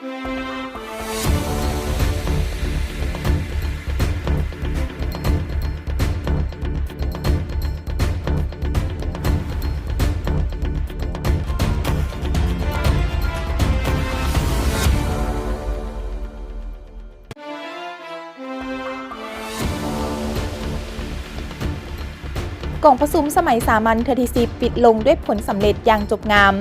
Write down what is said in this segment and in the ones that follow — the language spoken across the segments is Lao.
ກອງປະຊຸມສະໄໝສາມັນເທື່ອທີສິບ ປິດລົງດ້ວຍຜົນສຳເລັດຢ່າງຈົບງາມ.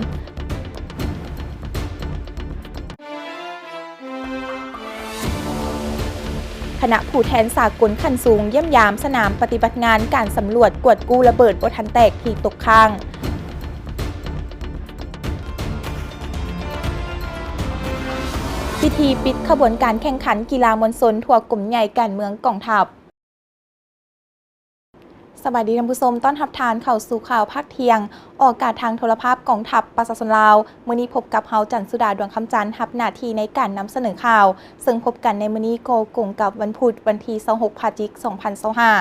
ຄະນະຜູ້ແທນສາກົນຂັ້ນສູງຢ້ຽມຢາມສະໜາມປະຕິບັດງານການສຳຫຼວດກວດກູ້ລະເບີດບໍ່ທັນແຕກທີ່ຕົກຄ້າງ. ພິທີປິດຂະບວນການແຂ່ງຂັນກິລາມວນຊົນທົ່ວກົມໃຫຍ່ການເມືອງກອງທັບ. ສະບາຍດີທ່ານຜູ້ຊົມ, ຕ້ອນຮັບທ່ານເຂົ້າສູ່ຂ່າວພາກທ່ຽງ ອອກອາກາດທາງໂທລະພາບກອງທັບປະຊາຊົນລາວ. ມື້ນີ້ພົບກັບເຮົາ ຈັນສຸດາ ດວງຄຳຈັນ, ຮັບໜ້າທີ່ໃນການນຳສະເໜີຂ່າວ, ເຊິ່ງພົບກັນໃນມື້ນີ້ກໍກົງກັບວັນພຸດ ວັນທີຊາວຫົກ ພະຈິກ ສອງພັນຊາວຫ້າ.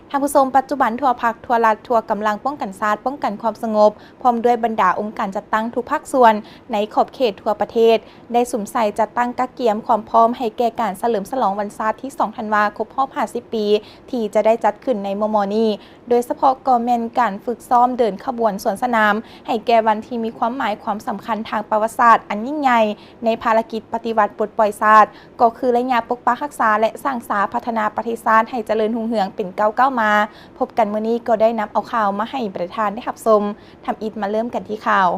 ທ່ານຜູ້ຊົມ, ປັດຈຸບັນທົ່ວພັກ, ທົ່ວລັດ, ທົ່ວກຳລັງປ້ອງກັນຊາດ, ປ້ອງກັນຄວາມສະຫງົບ ພ້ອມດ້ວຍບັນດາອົງການຈັດຕັ້ງທຸກພາກສ່ວນໃນຂອບເຂດທົ່ວປະເທດ ໄດ້ສຸມໃສ່ຈັດຕັ້ງກະກຽມຄວາມພ້ອມໃຫ້ແກ່ການສະເຫຼີມສະຫຼອງວັນຊາດທີສອງທັນວາ ຄົບຮອບຫ້າສິບປີ ທີ່ຈະໄດ້ຈັດຂຶ້ນໃນມໍ່ໆນີ້, ໂດຍສະເພາະກໍແມ່ນການຝຶກຊ້ອມເດີນຂະບວນສວນສະໜາມ ໃຫ້ແກ່ວັນທີ່ມີຄວາມໝາຍຄວາມສຳຄັນທາງປະຫວັດສາດອັນຍິ່ງໃຫຍ່ ໃນພາລະກິດປະຕິວັດປົດປ່ອຍຊາດ, ກໍຄືໄລຍະປົກປັກຮັກສາ ແລະ ສ້າງສາພັດທະນາປະເທດຊາດໃຫ້ຈະເລີນຮຸ່ງເຮືອງເປັນກ້າວໆມາ. ພົບກັນມື້ນີ້ກໍໄດ້ນຳເອົາຂ່າວມາໃຫ້ບັນດາທ່ານໄດ້ຮັບຊົມ. ທຳອິດມາເລີ່ມກັນທີ່ຂ່າວ.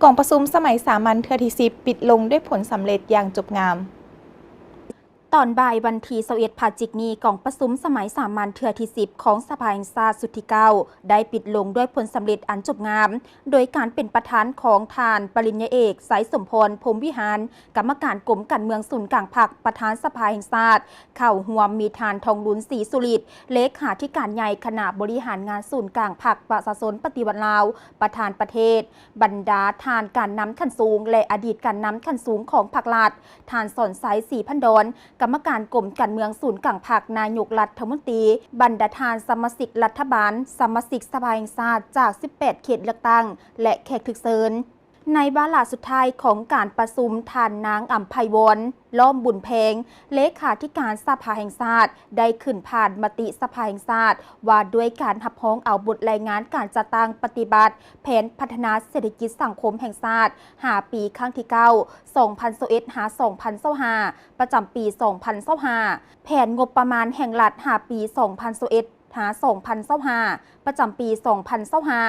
ກອງປະຊຸມສະໄໝສາມັນເທື່ອທີສິບ ປິດລົງດ້ວຍຜົນສຳເລັດຢ່າງຈົບງາມ. ຕອນບ່າຍວັນທີຊາວເອັດ ພະຈິກນີ້, ກອງປະຊຸມສະໄໝສາມັນເທື່ອທີສິບ ຂອງສະພາແຫ່ງຊາດຊຸດທີເກົ້າ ໄດ້ປິດລົງດ້ວຍຜົນສຳເລັດອັນຈົບງາມ, ໂດຍການເປັນປະທານຂອງທ່ານປະລິນຍາເອກ ໄຊສົມພອນ ພົມວິຫານ ກຳມະການກົມການເມືອງສູນກາງພັກ ປະທານສະພາແຫ່ງຊາດ, ເຂົ້າຮ່ວມມີທ່ານ ທອງລຸນ ສີສຸລິດ ເລຂາທິການໃຫຍ່ຄະນະບໍລິຫານງານສູນກາງພັກປະຊາຊົນປະຕິວັດລາວ ປະທານປະເທດ, ບັນດາທ່ານການນຳຂັ້ນສູງ ແລະ ອະດີດການນຳຂັ້ນສູງຂອງພັກລັດ, ທ່ານ ສອນໄຊ ສີພັນດອນ ກຳມະການກົມການເມືອງສູນກາງພັກ, ນາຍົກລັດຖະມົນຕີ, ບັນດາທ່ານສະມາຊິກລັດຖະບານ, ສະມາຊິກສະພາແຫ່ງຊາດຈາກສິບແປດເຂດເລືອກຕັ້ງ ແລະ ແຂກຖືກເຊີນ. ໃນວາລະສຸດທ້າຍຂອງການປະຊຸມ, ທ່ານນາງ ອຳໄພວອນ ລ້ອມບຸນແພງ ເລຂາທິການສະພາແຫ່ງຊາດ ໄດ້ຂຶ້ນຜ່ານມະຕິສະພາແຫ່ງຊາດ ວ່າດ້ວຍການຮັບຮອງເອົາບົດລາຍງານການຈັດຕັ້ງປະຕິບັດແຜນພັດທະນາເສດຖະກິດສັງຄົມແຫ່ງຊາດ ຫ້າປີ ຄັ້ງທີເກົ້າ ສອງພັນຊາວເອັດ ຫາ ສອງພັນຊາວຫ້າ ປະຈຳປີ ສອງພັນຊາວຫ້າ, ແຜນງົບປະມານແຫ່ງລັດ ຫ້າປີ ສອງພັນຊາວເອັດ ຫາ ສອງພັນຊາວຫ້າ ປະຈຳປີ ສອງພັນຊາວຫ້າ,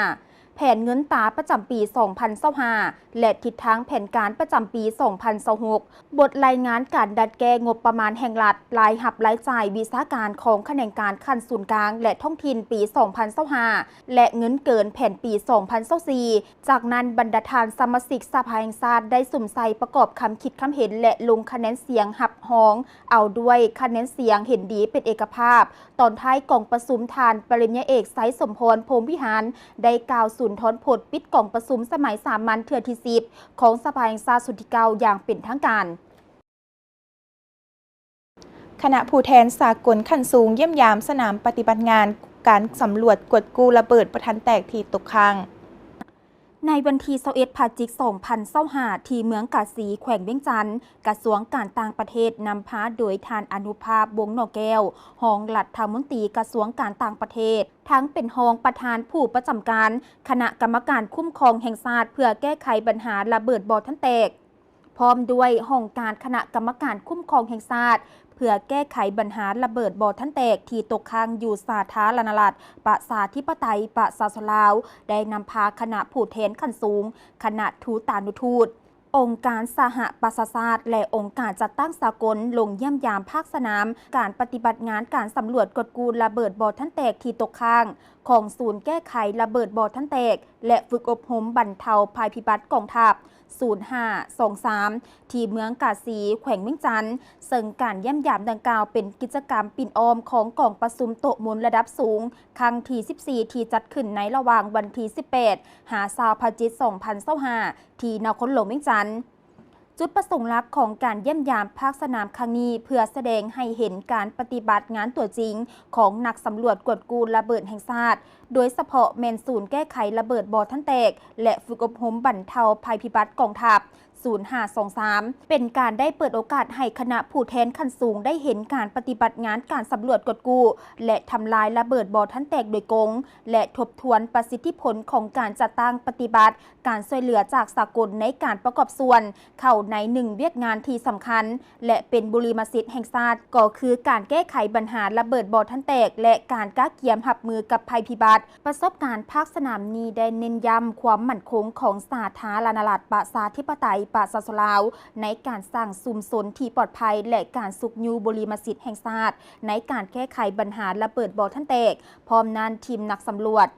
ແຜນເງິນຕາປະຈຳປີ ສອງພັນຊາວຫ້າ ແລະ ທິດທາງແຜນການປະຈຳປີ ສອງພັນຊາວຫົກ, ບົດລາຍງານການດັດແກ້ງົບປະມານແຫ່ງລັດ, ລາຍຮັບລາຍຈ່າຍວິຊາການຂອງຂະແໜງການຂັ້ນສູນກາງ ແລະ ທ້ອງຖິ່ນປີ ສອງພັນຊາວຫ້າ ແລະ ເງິນເກີນແຜນປີ ສອງພັນຊາວສີ່. ຈາກນັ້ນ, ບັນດາທ່ານສະມາຊິກສະພາແຫ່ງຊາດ ໄດ້ສຸມໃສ່ປະກອບຄຳຄິດຄຳເຫັນ ແລະ ລົງຄະແນນສຽງຮັບຮອງເອົາດ້ວຍຄະແນນສຽງເຫັນດີເປັນເອກະພາບ. ຕອນທ້າຍກອງປະຊຸມ, ທ່ານປະລິນຍາເອກ ໄຊສົມພອນ ພົມວິຫານ ໄດ້ກ່າວສຸນທອນພົດປິດກອງປະຊຸມສະໄໝສາມັນເທື່ອທີສິບ ຂອງສະພາແຫ່ງຊາດຊຸດທີເກົ້າຢ່າງເປັນທາງການ. ຄະນະຜູ້ແທນສາກົນຂັ້ນສູງຢ້ຽມຢາມສະໜາມປະຕິບັດງານການສຳຫຼວດກວດກູ້ລະເບີດບໍ່ທັນແຕກທີ່ຕົກຄ້າງ. ໃນວັນທີຊາວເອັດ ພະຈິກ ສອງພັນຊາວຫ້າ ທີ່ເມືອງກາສີ ແຂວງວຽງຈັນ, ກະຊວງການຕ່າງປະເທດ ນຳພາໂດຍທ່ານ ອະນຸພາບ ວົງໜໍແກ້ວ ຮອງລັດຖະມົນຕີກະຊວງການຕ່າງປະເທດ, ທັງເປັນຮອງປະທານຜູ້ປະຈຳການຄະນະກຳມະການຄຸ້ມຄອງແຫ່ງຊາດ ເພື່ອແກ້ໄຂບັນຫາລະເບີດບໍ່ທັນແຕກ, ພ້ອມດ້ວຍຫ້ອງການຄະນະກຳມະການຄຸ້ມຄອງແຫ່ງຊາດ ເພື່ອແກ້ໄຂບັນຫາລະເບີດບໍ່ທັນແຕກທີ່ຕົກຄ້າງຢູ່ສາທາລະນະລັດ ປະຊາທິປະໄຕ ປະຊາຊົນລາວ ໄດ້ນຳພາຄະນະຜູ້ແທນຂັ້ນສູງ, ຄະນະທູຕານຸທູດ, ອົງການສະຫະປະຊາຊາດ ແລະ ອົງການຈັດຕັ້ງສາກົນ ລົງຢ້ຽມຢາມພາກສະໜາມການປະຕິບັດງານການສຳຫຼວດກວດກູ້ລະເບີດບໍ່ທັນແຕກທີ່ຕົກຄ້າງ ຂອງສູນແກ້ໄຂລະເບີດບໍ່ທັນແຕກ ແລະ ຝຶກອົບຮົມບັນເທົາໄພພິບັດກອງທັບ ສູນຫ້າສອງສາມ ທີ່ເມືອງກາສີ ແຂວງວຽງຈັນ, ເຊິ່ງການຢ້ຽມຢາມດັ່ງກ່າວເປັນກິດຈະກຳປິ່ນອ້ອມຂອງກອງປະຊຸມໂຕະມົນລະດັບສູງຄັ້ງທີສິບສີ່ ທີ່ຈັດຂຶ້ນໃນລະຫວ່າງວັນທີສິບແປດ ຫາ ຊາວ ພະຈິກ ສອງພັນຊາວຫ້າ ທີ່ນະຄອນຫຼວງວຽງຈັນ. ຈຸດປະສົງຫຼັກຂອງການຢ້ຽມຢາມພາກສະໜາມຄັ້ງນີ້ ເພື່ອສະແດງໃຫ້ເຫັນການປະຕິບັດງານຕົວຈິງຂອງນັກສຳຫຼວດກວດກູ້ລະເບີດແຫ່ງຊາດ, ໂດຍສະເພາະແມ່ນສູນແກ້ໄຂລະເບີດບໍ່ທັນແຕກ ແລະ ຝຶກອົບຮົມບັນເທົາໄພພິບັດກອງທັບ ສູນຫ້າສອງສາມ ເປັນການໄດ້ເປີດໂອກາດໃຫ້ຄະນະຜູ້ແທນຂັ້ນສູງໄດ້ເຫັນການປະຕິບັດງານການສຳຫຼວດກວດກູ້ ແລະ ທຳລາຍລະເບີດບໍ່ທັນແຕກໂດຍກົງ ແລະ ທົບທວນປະສິດທິຜົນຂອງການຈັດຕັ້ງປະຕິບັດການຊ່ວຍເຫຼືອຈາກສາກົນໃນການປະກອບສ່ວນເຂົ້າໃນໜຶ່ງວຽກງານທີ່ສຳຄັນ ແລະ ເປັນບຸລິມະສິດແຫ່ງຊາດ ກໍຄືການແກ້ໄຂບັນຫາລະເບີດບໍ່ທັນແຕກ ແລະ ການກະກຽມຮັບມືກັບໄພພິບັດ. ປະສົບການພາກສະໜາມນີ້ໄດ້ເນັ້ນຢ້ຳຄວາມໝັ້ນຄົງຂອງສາທາລະນະລັດປະຊາທິປະໄຕປະຊາຊົນລາວ ໃນການສ້າງຊຸມຊົນທີ່ປອດໄພ ແລະ ການຊຸກຍູ້ບຸລິມະສິດແຫ່ງຊາດ ໃນການແກ້ໄຂບັນຫາລະເບີດບໍ່ທັນແຕກ. ພ້ອມນັ້ນ, ທີມນັກສຳຫຼວດ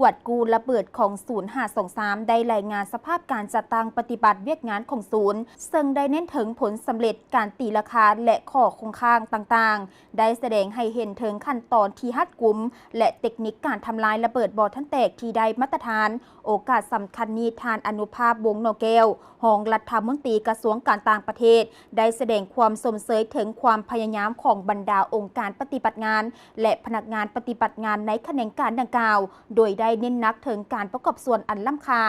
ກວດກູ້ລະເບີດຂອງສູນຫ້າສອງສາມ ໄດ້ລາຍງານສະພາບການຈັດຕັ້ງປະຕິບັດວຽກງານຂອງສູນ, ເຊິ່ງໄດ້ເນັ້ນເຖິງຜົນສຳເລັດ, ການຕີລາຄາ ແລະ ຂໍ້ຄົງຄ້າງຕ່າງໆ. ໄດ້ສະແດງໃຫ້ເຫັນເຖິງຂັ້ນຕອນທີ່ຮັດກຸມ ແລະ ເຕັກນິກການທຳລາຍລະເບີດບໍ່ທັນແຕກທີ່ໄດ້ມາດຕະຖານ. ໂອກາດສຳຄັນນີ້, ທ່ານ ອະນຸພາບ ວົງໜໍແກ້ວ ຮອງລັດຖະມົນຕີກະຊວງການຕ່າງປະເທດ ໄດ້ສະແດງຄວາມຊົມເຊີຍເຖິງຄວາມພະຍາຍາມຂອງບັນດາອົງການປະຕິບັດງານ ແລະ ພະນັກງານປະຕິບັດງານໃນຂະແໜງການດັ່ງກ່າວ, ໂດຍໄດ້ເນັ້ນໜັກເຖິງການປະກອບສ່ວນອັນລ້ຳຄ່າ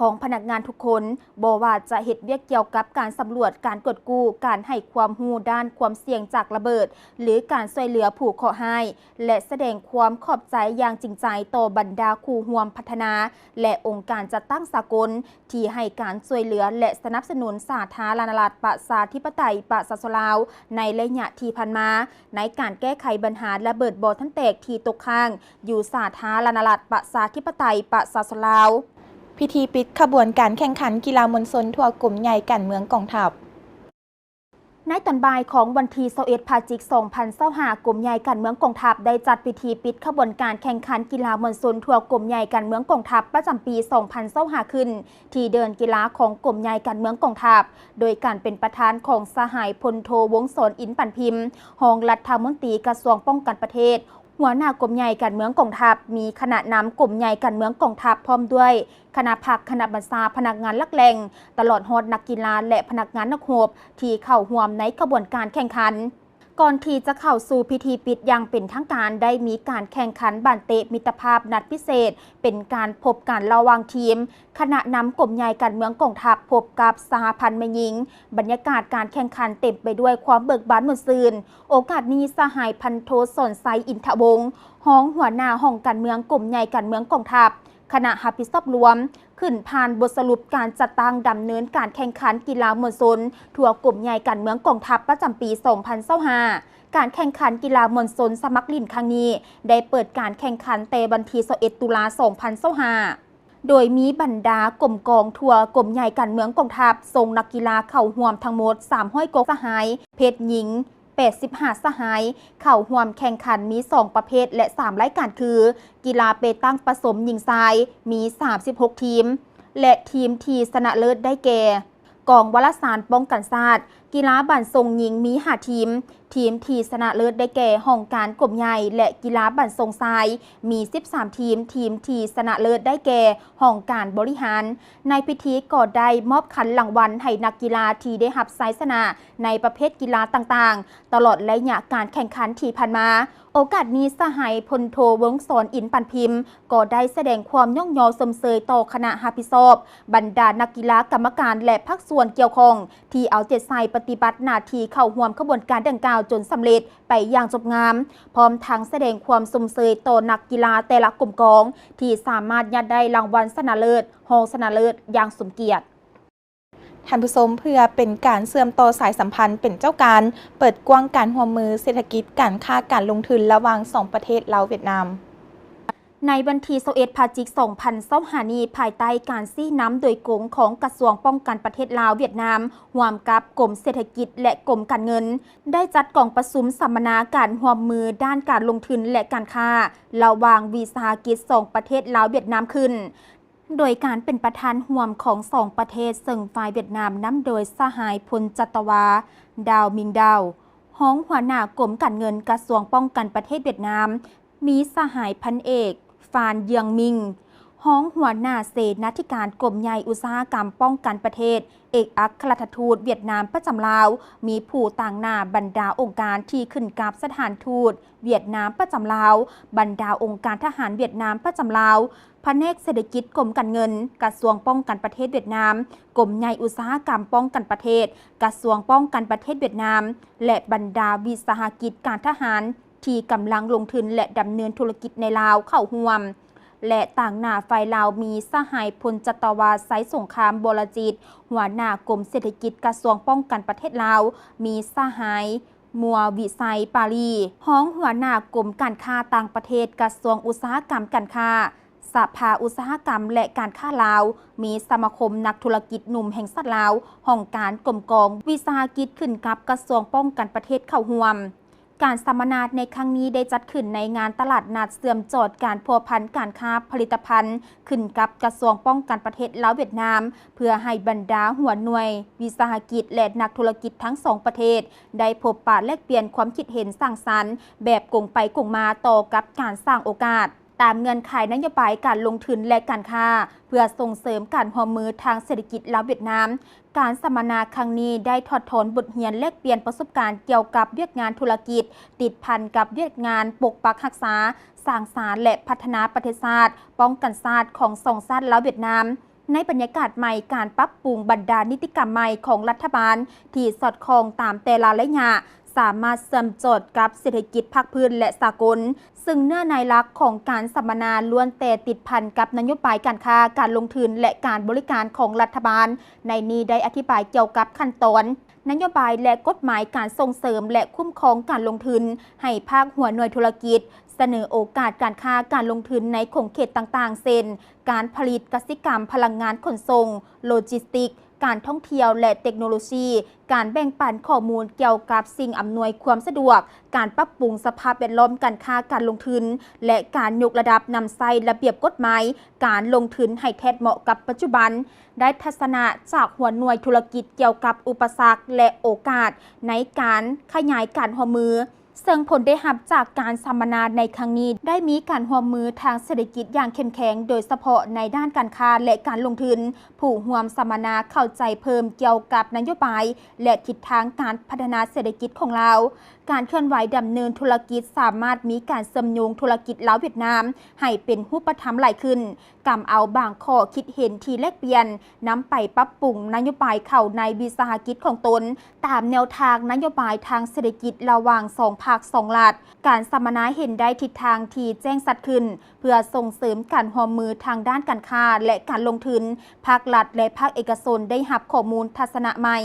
ຂອງພະນັກງານທຸກຄົນ, ບໍ່ວ່າຈະເຮັດວຽກກ່ຽວກັບການສຳຫຼວດ, ການກວດກູ້, ການໃຫ້ຄວາມຮູ້ດ້ານຄວາມສ່ຽງຈາກລະເບີດ ຫຼື ການຊ່ວຍເຫຼືອຜູ້ເຄາະຮ້າຍ, ແລະ ສະແດງຄວາມຂອບໃຈຢ່າງຈິງໃຈຕໍ່ບັນດາຄູ່ຮ່ວມພັດທະນາ ແລະ ອົງການຈັດຕັ້ງສາກົນ ທີ່ໃຫ້ການຊ່ວຍເຫຼືອ ແລະ ສະໜັບສະໜູນສາທາລະນະລັດປະຊາທິປະໄຕປະຊາຊົນລາວ ໃນໄລຍະທີ່ຜ່ານມາ ໃນການແກ້ໄຂບັນຫາລະເບີດບໍ່ທັນແຕກທີ່ຕົກຄ້າງຢູ່ສາທາລະນະລັດປະຊາທິປະໄຕປະຊາຊົນລາວ. ພິທີປິດຂະບວນການແຂ່ງຂັນກິລາມວນຊົນທົ່ວກົມໃຫຍ່ການເມືອງກອງທັບ. ໃນຕອນບ່າຍຂອງວັນທີຊາວເອັດ ພະຈິກ ສອງພັນຊາວຫ້າ ກົມໃຫຍ່ການເມືອງກອງທັບ ໄດ້ຈັດພິທີປິດຂະບວນການແຂ່ງຂັນກິລາມວນຊົນທົ່ວກົມໃຫຍ່ການເມືອງກອງທັບ ປະຈຳປີ ສອງພັນຊາວຫ້າ ຂຶ້ນ ທີ່ເດີ່ນກິລາຂອງກົມໃຫຍ່ການເມືອງກອງທັບ ໂດຍການເປັນປະທານຂອງສະຫາຍພົນໂທ ວົງສອນ ອິນປັນພິມ ຮອງລັດຖະມົນຕີກະຊວງປ້ອງກັນປະເທດ, ຫົວໜ້າກົມໃຫຍ່ການເມືອງກອງທັບ, ມີຄະນະນຳກົມໃຫຍ່ການເມືອງກອງທັບ ພ້ອມດ້ວຍຄະນະພັກ, ຄະນະບັນຊາ, ພະນັກງານຫຼັກແຫຼ່ງ, ຕະຫຼອດຮອດນັກກິລາ ແລະ ພະນັກງານນັກຮົບ ທີ່ເຂົ້າຮ່ວມໃນຂະບວນການແຂ່ງຂັນ. ກ່ອນທີ່ຈະເຂົ້າສູ່ພິທີປິດຢ່າງເປັນທາງການ, ໄດ້ມີການແຂ່ງຂັນບານເຕະມິດຕະພາບນັດພິເສດ, ເປັນການພົບກັນລະຫວ່າງທີມ ຄະນະນຳກົມໃຫຍ່ການເມືອງກອງທັບ ພົບກັບສະຫະພັນແມ່ຍິງ. ບັນຍາກາດການແຂ່ງຂັນເຕັມໄປດ້ວຍຄວາມເບີກບານມ່ວນຊື່ນ. ໂອກາດນີ້, ສະຫາຍພັນໂທ ສອນໄຊ ອິນທະວົງ ຮອງຫົວໜ້າຫ້ອງການເມືອງກົມໃຫຍ່ການເມືອງກອງທັບ ຄະນະຮັບຜິດຊອບລວມ ຂຶ້ນຜ່ານບົດສະຫຼຸບການຈັດຕັ້ງດຳເນີນການແຂ່ງຂັນກິລາມວນຊົນທົ່ວກົມໃຫຍ່ການເມືອງກອງທັບ ປະຈຳປີ ສອງພັນຊາວຫ້າ. ການແຂ່ງຂັນກິລາມວນຊົນສະໝັກຫຼິ້ນຄັ້ງນີ້ ໄດ້ເປີດການແຂ່ງຂັນແຕ່ວັນທີຊາວເອັດ ຕຸລາ ສອງພັນຊາວຫ້າ ໂດຍມີບັນດາກົມກອງທົ່ວກົມໃຫຍ່ການເມືອງກອງທັບ ສົ່ງນັກກິລາເຂົ້າຮ່ວມທັງໝົດ ສາມຮ້ອຍກວ່າສະຫາຍ, ເພດຍິງ ແປດສິບຫ້າສະຫາຍ. ເຂົ້າຮ່ວມແຂ່ງຂັນມີສອງປະເພດ ແລະ ສາມລາຍການຄື ກິລາເປຕັງປະສົມຍິງຊາຍ ມີສາມສິບຫົກທີມ ແລະ ທີມທີ່ຊະນະເລີດໄດ້ແກ່ ກອງວາລະສານປ້ອງກັນຊາດ. ກິລາບານສົ່ງຍິງມີຫ້າທີມ, ທີມທີ່ຊະນະເລີດໄດ້ແກ່ຫ້ອງການກົມໃຫຍ່ ແລະ ກິລາບານສົ່ງຊາຍ ມີສິບສາມທີມ, ທີມທີ່ຊະນະເລີດໄດ້ແກ່ຫ້ອງການບໍລິຫານ. ໃນພິທີກໍໄດ້ມອບຄັນລາງວັນໃຫ້ນັກກິລາທີ່ໄດ້ຮັບໄຊຊະນະໃນປະເພດກິລາຕ່າງໆ ຕະຫຼອດໄລຍະການແຂ່ງຂັນທີ່ຜ່ານມາ. ໂອກາດນີ້, ສະຫາຍພົນໂທ ວົງສອນ ອິນປັນພິມ ກໍໄດ້ສະແດງຄວາມຍ້ອງຍໍຊົມເຊີຍຕໍ່ຄະນະຮັບຜິດຊອບ, ບັນດານັກກິລາ, ກຳມະການ ແລະ ພາກສ່ວນກ່ຽວຂ້ອງ ທີ່ເອົາໃຈໃສ່ປະຕິບັດໜ້າທີ່ເຂົ້າຮ່ວມຂະບວນການດັ່ງກ່າວຈົນສຳເລັດໄປຢ່າງຈົບງາມ, ພ້ອມທັງສະແດງຄວາມຊົມເຊີຍຕໍ່ນັກກິລາແຕ່ລະກົມກອງ ທີ່ສາມາດຍາດໄດ້ລາງວັນຊະນະເລີດ, ຮອງຊະນະເລີດຢ່າງສົມກຽດ. ທ່ານຜູ້ຊົມ, ເພື່ອເປັນການເຊື່ອມຕໍ່ສາຍສຳພັນເປັນເຈົ້າການ, ເປີດກວ້າງການຮ່ວມມືເສດຖະກິດ, ການຄ້າ, ການລົງທຶນລະຫວ່າງສອງປະເທດລາວ-ຫວຽດນາມ. ໃນວັນທີຊາວເອັດ ພະຈິກ ສອງພັນຊາວຫ້ານີ້, ພາຍໃຕ້ການຊີ້ນຳໂດຍກົງຂອງກະຊວງປ້ອງກັນປະເທດລາວ-ຫວຽດນາມ ຮ່ວມກັບກົມເສດຖະກິດ ແລະ ກົມການເງິນ ໄດ້ຈັດກອງປະຊຸມສຳມະນາການຮ່ວມມືດ້ານການລົງທຶນ ແລະ ການຄ້າ ລະຫວ່າງວິສາຫະກິດສອງປະເທດລາວ-ຫວຽດນາມຂຶ້ນ. ໂດຍການເປັນປະທານຮ່ວມຂອງສອງປະເທດ, ເຊິ່ງຝ່າຍຫວຽດນາມນຳໂດຍສະຫາຍພົນຈັດຕະວາ ດາວ ມິງ ດາວ, ຮອງຫົວໜ້າກົມການເງິນກະຊວງປ້ອງກັນປະເທດຫວຽດນາມ, ມີສະຫາຍພັນເອກ ຟານ ເຍືອງ ມິງ, ຮອງຫົວໜ້າເສນາທິການກົມໃຫຍ່ອຸດສາຫະກຳປ້ອງກັນປະເທດ, ເອກອັກຄະລັດຖະທູດຫວຽດນາມປະຈຳລາວ, ມີຜູ້ຕາງໜ້າບັນດາອົງການທີ່ຂຶ້ນກັບສະຖານທູດຫວຽດນາມປະຈຳລາວ, ບັນດາອົງການທະຫານຫວຽດນາມປະຈຳລາວ, ພະແນກເສດຖະກິດ ກົມການເງິນ, ກະຊວງປ້ອງກັນປະເທດຫວຽດນາມ, ກົມໃຫຍ່ອຸດສາຫະກຳປ້ອງກັນປະເທດ, ກະຊວງປ້ອງກັນປະເທດຫວຽດນາມ ແລະ ບັນດາວິສາຫະກິດການທະຫານ ທີ່ກຳລັງລົງທຶນ ແລະ ດຳເນີນທຸລະກິດໃນລາວເຂົ້າຮ່ວມ ແລະ ຕາງໜ້າຝ່າຍລາວມີສະຫາຍ ພົນຈັດຕະວາ ໄຊສົງຄາມ ວໍລະຈິດ ຫົວໜ້າກົມເສດຖະກິດ ກະຊວງປ້ອງກັນປະເທດລາວ, ມີສະຫາຍ ມົວວິໄຊ ປາລີ ຮອງຫົວໜ້າກົມການຄ້າຕ່າງປະເທດ ກະຊວງອຸດສາຫະກຳການຄ້າ, ສະພາອຸດສາຫະກຳ ແລະ ການຄ້າລາວ, ມີສະມາຄົມນັກທຸລະກິດໜຸ່ມແຫ່ງຊາດລາວ, ຫ້ອງການກົມກອງວິສາຫະກິດຂຶ້ນກັບກະຊວງປ້ອງກັນປະເທດເຂົ້າຮ່ວມ. ການສຳມະນາໃນຄັ້ງນີ້ໄດ້ຈັດຂຶ້ນໃນງານຕະຫຼາດນັດເຊື່ອມຈອດການພົວພັນການຄ້າຜະລິດຕະພັນ ຂຶ້ນກັບກະຊວງປ້ອງກັນປະເທດລາວຫວຽດນາມ ເພື່ອໃຫ້ບັນດາຫົວໜ່ວຍວິສາຫະກິດ ແລະ ນັກທຸລະກິດທັງສອງປະເທດ ໄດ້ພົບປະແລກປ່ຽນຄວາມຄິດເຫັນສ້າງສັນແບບກົງໄປກົງມາຕໍ່ກັບການສ້າງໂອກາດ ຕາມເງື່ອນໄຂນະໂຍບາຍການລົງທຶນ ແລະ ການຄ້າ ເພື່ອສົ່ງເສີມການຮ່ວມມືທາງເສດຖະກິດລາວຫວຽດນາມ. ການສຳມະນາຄັ້ງນີ້ໄດ້ຖອດຖອນບົດຮຽນແລກປ່ຽນປະສົບການກ່ຽວກັບວຽກງານທຸລະກິດ ຕິດພັນກັບວຽກງານປົກປັກຮັກສາ, ສ້າງສານ ແລະ ພັດທະນາປະເທດຊາດ, ປ້ອງກັນຊາດຂອງສອງຊາດລາວຫວຽດນາມ. ໃນບັນຍາກາດໃໝ່, ການປັບປຸງບັນດານິຕິກຳໃໝ່ຂອງລັດຖະບານທີ່ສອດຄ່ອງຕາມແຕ່ລະໄລຍະ ສາມາດເຊື່ອມຈອດກັບເສດຖະກິດພາກພື້ນ ແລະ ສາກົນ, ຊຶ່ງເນື້ອໃນຫຼັກຂອງການສຳມະນາລ້ວນແຕ່ຕິດພັນກັບນະໂຍບາຍການຄ້າ, ການລົງທຶນ ແລະ ການບໍລິການຂອງລັດຖະບານ. ໃນນີ້ໄດ້ອະທິບາຍກ່ຽວກັບຂັ້ນຕອນ, ນະໂຍບາຍ ແລະ ກົດໝາຍການສົ່ງເສີມ ແລະ ຄຸ້ມຄອງການລົງທຶນໃຫ້ພາກຫົວໜ່ວຍທຸລະກິດ, ສະເໜີໂອກາດການຄ້າການລົງທຶນໃນຂົງເຂດຕ່າງໆ ເຊັ່ນ ການຜະລິດ, ກະສິກຳ, ພະລັງງານຂົນສົ່ງ, ໂລຈິສຕິກ, ການທ່ອງທ່ຽວ ແລະ ເຕັກໂນໂລຊີ, ການແບ່ງປັນຂໍ້ມູນກ່ຽວກັບສິ່ງອຳນວຍຄວາມສະດວກ, ການປັບປຸງສະພາບແວດລ້ອມການຄ້າການລົງທຶນ ແລະ ການຍົກລະດັບນຳໃຊ້ລະບຽບກົດໝາຍການລົງທຶນໃຫ້ແທດເໝາະກັບປັດຈຸບັນ, ໄດ້ທັດສະນະຈາກຫົວໜ່ວຍທຸລະກິດກ່ຽວກັບອຸປະສັກ ແລະ ໂອກາດໃນການຂະຫຍາຍການຮ່ວມມື. ເຊິ່ງຜົນໄດ້ຮັບຈາກການສຳມະນາໃນຄັ້ງນີ້ ໄດ້ມີການຮ່ວມມືທາງເສດຖະກິດຢ່າງເຂັ້ມແຂງ, ໂດຍສະເພາະໃນດ້ານການຄ້າ ແລະ ການລົງທຶນ. ຜູ້ຮ່ວມສຳມະນາເຂົ້າໃຈເພີ່ມກ່ຽວກັບນະໂຍບາຍ ແລະ ທິດທາງການພັດທະນາເສດຖະກິດຂອງລາວ. ການເຄື່ອນໄຫວດຳເນີນທຸລະກິດສາມາດມີການເຊື່ອມໂຍງທຸລະກິດລາວຫວຽດນາມໃຫ້ເປັນຮູບປະທຳຫຼາຍຂຶ້ນ, ກຳເອົາບາງຂໍ້ຄິດເຫັນທີ່ແລກປ່ຽນ, ນຳໄປປັບປຸງນະໂຍບາຍເຂົ້າໃນວິສາຫະກິດຂອງຕົນ, ຕາມແນວທາງນະໂຍບາຍທາງເສດຖະກິດລະຫວ່າງສອງພັກສອງລັດ. ການສຳມະນາເຫັນໄດ້ທິດທາງທີ່ແຈ້ງຊັດຂຶ້ນ ເພື່ອສົ່ງເສີມການຮ່ວມມືທາງດ້ານການຄ້າ ແລະ ການລົງທຶນ. ພາກລັດ ແລະ ພາກເອກະຊົນໄດ້ຮັບຂໍ້ມູນທັດສະນະໃໝ່,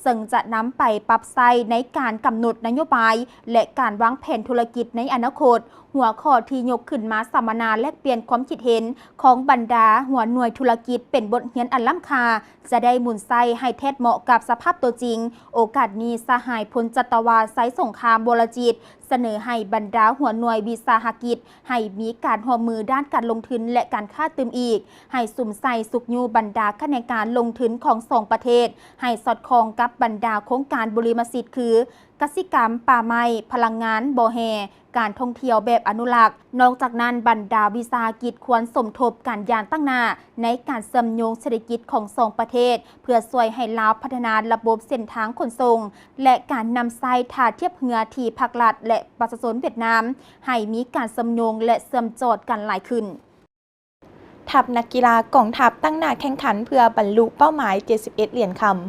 ເຊິ່ງຈະນຳໄປປັບໃຊ້ໃນການກຳນົດນະໂຍບາຍ ແລະ ການວາງແຜນທຸລະກິດໃນອະນາຄົດ. ຫົວຂໍ້ທີ່ຍົກຂຶ້ນມາສຳມະນາແລກປ່ຽນຄວາມຄິດເຫັນຂອງບັນດາຫົວໜ່ວຍທຸລະກິດເປັນບົດຮຽນອັນລ້ຳຄ່າ, ຈະໄດ້ໝູນໃຊ້ໃຫ້ແທດເໝາະກັບສະພາບຕົວຈິງ. ໂອກາດນີ້, ສະຫາຍ ພົນຈັດຕະວາ ໄຊສົງຄາມ ວໍລະຈິດ ສະເໜີໃຫ້ບັນດາຫົວໜ່ວຍວິສາຫະກິດໃຫ້ມີການຮ່ວມມືດ້ານການລົງທຶນ ແລະ ການຄ້າຕື່ມອີກ, ໃຫ້ສຸມໃສ່ຊຸກຍູ້ບັນດາຂະແໜງການລົງທຶນຂອງສອງປະເທດ ໃຫ້ສອດຄ່ອງກັບບັນດາໂຄງການບຸລິມະສິດ ຄື ກະສິກຳ, ປ່າໄມ້, ພະລັງງານ, ບໍ່ແຮ່, ການທ່ອງທ່ຽວແບບອະນຸລັກ. ນອກຈາກນັ້ນ, ບັນດາວິສາຫະກິດຄວນສົມທົບກັນຢ່າງຕັ້ງໜ້າໃນການເຊື່ອມໂຍງເສດຖະກິດຂອງສອງປະເທດ ເພື່ອຊ່ວຍໃຫ້ລາວພັດທະນາລະບົບເສັ້ນທາງຂົນສົ່ງ ແລະ ການນຳໃຊ້ທ່າທຽບເຮືອທີ່ພາກລັດ ແລະ ປະຊາຊົນຫວຽດນາມ ໃຫ້ມີການເຊື່ອມໂຍງ ແລະ ເຊື່ອມຈອດກັນຫຼາຍຂຶ້ນ. ທັບນັກກິລາກອງທັບຕັ້ງໜ້າແຂ່ງຂັນເພື່ອບັນລຸເປົ້າໝາຍເຈັດສິບເອັດຫຼຽນຄຳ.